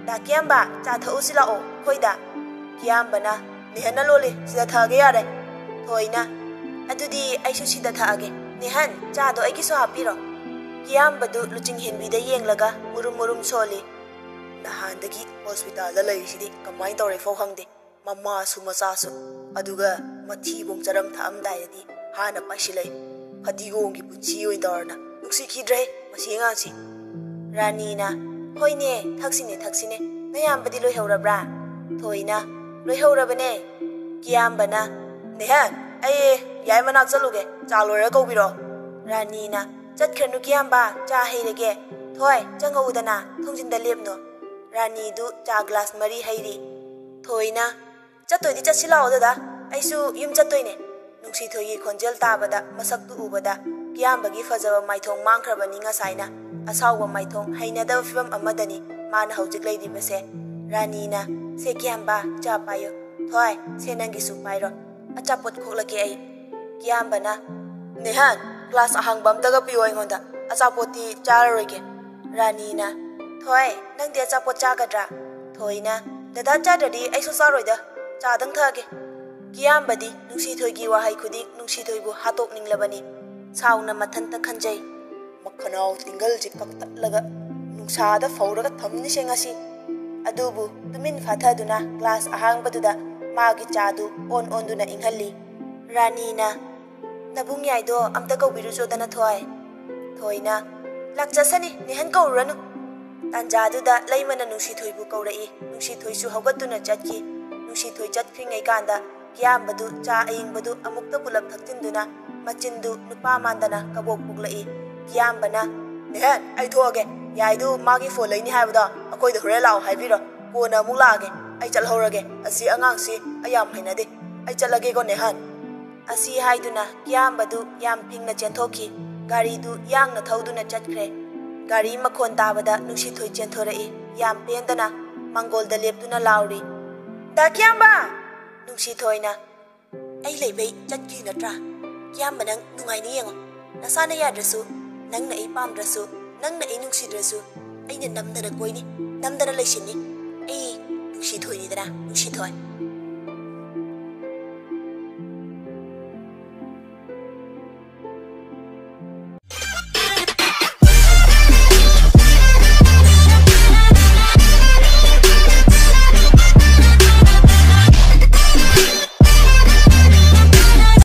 "ꯗꯥ ꯀꯤꯌꯥꯝꯕ, ꯆꯥ ꯊꯛꯎꯁꯤ ꯂꯥꯛꯑꯣ ꯑꯩꯈꯣꯏꯗ꯫" ꯀꯤꯌꯥꯝꯕꯅ, "ꯅꯦꯍꯟꯅ ꯂꯣꯜꯂꯤ, ꯁꯤꯗ ꯊꯛꯑꯒꯦ ꯌꯥꯔꯦ꯫" ꯊꯣꯏꯅ, "ꯑꯗꯨꯗꯤ ꯑꯩꯁꯨ ꯁꯤꯗ ꯊꯛꯑꯒꯦ꯫ ꯅꯦꯍꯟ, ꯆꯥꯗꯣ ꯑꯩꯒꯤꯁꯨ ꯍꯥꯞꯄꯤꯔꯣ꯫" ꯀꯤꯌꯥꯝꯕꯗꯨ ꯂꯨꯆꯤꯡ ꯍꯦꯟꯕꯤꯗ ꯌꯦꯡꯂꯒ ꯃꯨꯔꯨꯝ ꯃꯨꯔꯨꯝ ꯁꯣꯜꯂꯤ꯫ "ꯅꯍꯥꯟꯗꯒꯤ ꯍꯣꯁꯄꯤꯇꯥꯜꯗ ꯂꯩꯔꯤꯁꯤꯗꯤ ꯀꯃꯥꯏꯅ ꯇꯧꯔꯦ ꯐꯥꯎ ꯈꯪꯗꯦ꯫ ꯃꯃꯥꯁꯨ ꯃꯆꯥꯁꯨ, ꯑꯗꯨꯒ ꯃꯊꯤꯕꯣꯡ ꯆꯔꯝ ꯊꯛꯑꯝꯗꯥꯏꯗꯗꯤ ꯍꯥꯟꯅ ꯄꯥꯏꯁꯤꯜꯂꯛꯏ꯫ ꯐꯗꯤꯒꯣꯝꯒꯤ ꯄꯨꯟꯁꯤ ꯑꯣꯏꯅ ꯇꯧꯔꯅ ꯅꯨꯡꯁꯤꯈꯤꯗ꯭ꯔꯦ ꯃꯁꯤ ꯑꯉꯥꯡꯁꯤ꯫" ꯔꯥꯅꯤꯅ, "ꯍꯣꯏꯅꯦ, ꯊꯛꯁꯤꯅꯦ, ꯊꯛꯁꯤꯅꯦ꯫ ꯅꯌꯥꯝꯕꯗꯤ ꯂꯣꯏꯍꯧꯔꯕ꯭ꯔꯥ?" ꯊꯣꯏꯅ, "ꯂꯣꯏꯍꯧꯔꯕꯅꯦ꯫" ꯀꯤꯌꯥꯝꯕꯅ, "ꯅꯦꯍꯦ, ꯑꯩ ꯌꯥꯏ ꯃꯅꯥꯛ ꯆꯠꯂꯨꯒꯦ, ꯆꯥ ꯂꯣꯏꯔ ꯀꯧꯕꯤꯔꯣ꯫" ꯔꯥꯅꯤꯅ, "ꯆꯠꯈ꯭ꯔꯅꯨ ꯀꯤꯌꯥꯝꯕ, ꯆꯥ ꯍꯩꯔꯒꯦ꯫ ꯊꯣꯏ, ꯆꯪꯉꯛꯎꯗꯅ, ꯊꯣꯡꯖꯤꯟꯗ ꯂꯦꯞꯅꯨ꯫" ꯔꯥꯅꯤꯗꯨ ꯆꯥ ꯒ꯭ꯂꯥꯁ ꯃꯔꯤ ꯍꯩꯔꯤ꯫ ꯊꯣꯏꯅ, "ꯆꯠꯇꯣꯏꯗꯤ ꯆꯠꯁꯤ ꯂꯥꯛꯑꯣ ꯗꯗꯥ, ꯑꯩꯁꯨ ꯌꯨꯝ ꯆꯠꯇꯣꯏꯅꯦ꯫" ꯅꯨꯡꯁꯤꯊꯣꯏꯒꯤ ꯈꯣꯟꯖꯦꯜ ꯇꯥꯕꯗ ꯃꯁꯛꯇꯨ ꯎꯕꯗ ꯀꯤꯌꯥꯝꯕꯒꯤ ꯐꯖꯕ ꯃꯥꯏꯊꯣꯡ ꯃꯥꯡꯈ꯭ꯔꯕꯅꯤ ꯉꯁꯥꯏꯅ꯫ ꯑꯁꯥꯎꯕ ꯃꯥꯏꯊꯣꯡ, ꯍꯩꯅꯗꯕ ꯐꯤꯕꯝ ꯑꯃꯗꯅꯤ ꯃꯥꯅ ꯍꯧꯖꯤꯛ ꯂꯩꯔꯤꯕꯁꯦ꯫ ꯔꯥꯅꯤꯅ, "ꯁꯦ ꯀꯤꯌꯥꯝꯕ, ꯆꯥ ꯄꯥꯏꯌꯨ꯫ ꯊꯣꯏ, ꯁꯦ ꯅꯪꯒꯤꯁꯨ ꯄꯥꯏꯔꯣ꯫ ꯑꯆꯥꯄꯣꯠ ꯈꯣꯛꯂꯛꯀꯦ ꯑꯩ꯫" ꯀꯤꯌꯥꯝꯕꯅ, "ꯅꯦꯍꯥꯟ, ꯒ꯭ꯂꯥꯁ ꯑꯍꯥꯡꯕ ꯑꯝꯇꯒ ꯄꯤꯌꯣ ꯑꯩꯉꯣꯟꯗ꯫ ꯑꯆꯥꯄꯣꯠꯇꯤ ꯆꯥꯔꯔꯣꯏꯒꯦ꯫" ꯔꯥꯅꯤꯅ, "ꯊꯣꯏ, ꯅꯪꯗꯤ ꯑꯆꯥꯄꯣꯠ ꯆꯥꯒꯗ꯭ꯔꯥ?" ꯊꯣꯏꯅ, "ꯗꯗꯥ ꯆꯥꯗ꯭ꯔꯗꯤ ꯑꯩꯁꯨ ꯆꯥꯔꯣꯏꯗ꯫ ꯆꯥꯗꯪ ꯊꯛꯑꯒꯦ꯫" ꯀꯤꯌꯥꯝꯕꯗꯤ ꯅꯨꯡꯁꯤꯊꯣꯏꯒꯤ ꯋꯥꯍꯩ ꯈꯨꯗꯤꯡ ꯅꯨꯡꯁꯤꯊꯣꯏꯕꯨ ꯍꯥꯠꯇꯣꯛꯅꯤꯡꯂꯕꯅꯤ꯫ ꯁꯥꯎꯅ ꯃꯊꯟꯇ ꯈꯟꯖꯩ꯫ "ꯃꯈꯅꯥꯎ ꯇꯤꯡꯒꯜꯁꯤ ꯀꯛꯇꯠꯂꯒ ꯅꯨꯡꯁꯥꯗ ꯐꯧꯔꯒ ꯊꯝꯅꯤꯁꯦ ꯉꯁꯤ꯫" ꯑꯗꯨꯕꯨ ꯇꯨꯃꯤꯟ ꯐꯥꯊꯗꯨꯅ ꯒ꯭ꯂꯥꯁ ꯑꯍꯥꯡꯕꯗꯨꯗ ꯃꯥꯒꯤ ꯆꯥꯗꯨ ꯑꯣꯟ ꯑꯣꯟꯗꯨꯅ ꯏꯪꯍꯜꯂꯤ꯫ ꯔꯥꯅꯤꯅ, "ꯅꯕꯨꯡ ꯌꯥꯏꯗꯣ ꯑꯝꯇ ꯀꯧꯕꯤꯔꯨꯆꯣꯗꯅ, ꯊꯣꯏ꯫" ꯊꯣꯏꯅ, "ꯂꯥꯛꯆꯁꯅꯤ, ꯅꯦꯍꯟ ꯀꯧꯔꯨꯔꯅꯨ꯫" ꯇꯥꯟꯖꯥꯗꯨꯗ ꯂꯩꯃꯅ ꯅꯨꯡꯁꯤꯊꯣꯏꯕꯨ ꯀꯧꯔꯛꯏ꯫ ꯅꯨꯡꯁꯤꯊꯣꯏꯁꯨ ꯍꯧꯒꯠꯇꯨꯅ ꯆꯠꯈꯤ꯫ ꯅꯨꯡꯁꯤꯊꯣꯏ ꯆꯠꯈ꯭ꯔꯤꯉꯩ ꯀꯥꯟꯗ ꯀꯤꯌꯥꯝꯕꯗꯨ ꯆꯥ ꯑꯏꯪꯕꯗꯨ ꯑꯃꯨꯛꯇ ꯄꯨꯂꯞ ꯊꯛꯆꯤꯟꯗꯨꯅ ꯃꯆꯤꯟꯗꯨ ꯅꯨꯄꯥ ꯃꯥꯟꯗꯅ ꯀꯕꯣꯛ ꯄꯣꯛꯂꯛꯏ꯫ ꯀꯤꯌꯥꯝꯕꯅ, "ꯅꯦꯍꯟ, ꯑꯩ ꯊꯣꯛꯑꯒꯦ꯫ ꯌꯥꯏꯗꯨ ꯃꯥꯒꯤ ꯐꯣꯟ ꯂꯩꯅꯤ ꯍꯥꯏꯕꯗꯣ ꯑꯩꯈꯣꯏꯗ ꯍꯣꯔꯦꯟ ꯂꯥꯛꯑꯣ ꯍꯥꯏꯕꯤꯔꯣ꯫ ꯀꯣꯟꯅ ꯑꯃꯨꯛ ꯂꯥꯛꯑꯒꯦ꯫ ꯑꯩ ꯆꯠꯍꯧꯔꯒꯦ꯫ ꯑꯁꯤ ꯑꯉꯥꯡꯁꯤ ꯑꯩ ꯌꯥꯝ ꯍꯩꯅꯗꯦ꯫ ꯑꯩ ꯆꯠꯂꯒꯦꯀꯣ ꯅꯦꯍꯟ꯫" ꯑꯁꯤ ꯍꯥꯏꯗꯨꯅ ꯀꯤꯌꯥꯝꯕꯗꯨ ꯌꯥꯝ ꯐꯤꯡꯅ ꯆꯦꯟꯊꯣꯛꯈꯤ꯫ ꯒꯥꯔꯤꯗꯨ ꯌꯥꯡꯅ ꯊꯧꯗꯨꯅ ꯆꯠꯈ꯭ꯔꯦ꯫ ꯒꯥꯔꯤ ꯃꯈꯣꯟ ꯇꯥꯕꯗ ꯅꯨꯡꯁꯤꯊꯣꯏ ꯆꯦꯟꯊꯣꯔꯛꯏ꯫ ꯌꯥꯝ ꯄꯦꯟꯗꯅ ꯃꯪꯒꯣꯜꯗ ꯂꯦꯞꯇꯨꯅ ꯂꯥꯎꯔꯤ, "ꯗꯥ ꯀꯤꯌꯥꯝꯕ!" ꯅꯨꯡꯁꯤꯊꯣꯏꯅ, "ꯑꯩ ꯂꯩꯕꯩ ꯆꯠꯈꯤ ꯅꯠꯇ꯭ꯔꯥ? ꯀꯤꯌꯥꯝꯕ, ꯅꯪ ꯅꯨꯡꯉꯥꯏꯅ ꯌꯦꯡꯉꯣ꯫ ꯅꯁꯥꯅ ꯌꯥꯗ꯭ꯔꯁꯨ, ꯅꯪꯅ ꯑꯩ ꯄꯥꯝꯗ꯭ꯔꯁꯨ, ꯅꯪꯅ ꯑꯩ ꯅꯨꯡꯁꯤꯗ꯭ꯔꯁꯨ, ꯑꯩꯅ ꯅꯝꯗꯅ ꯀꯣꯏꯅꯤ, ꯅꯝꯗꯅ ꯂꯩꯁꯤꯟꯅꯤ꯫ ꯑꯩ ꯅꯨꯡꯁꯤꯊꯣꯏꯅꯤꯗꯅ, ꯅꯨꯡꯁꯤꯊꯣꯏ꯫"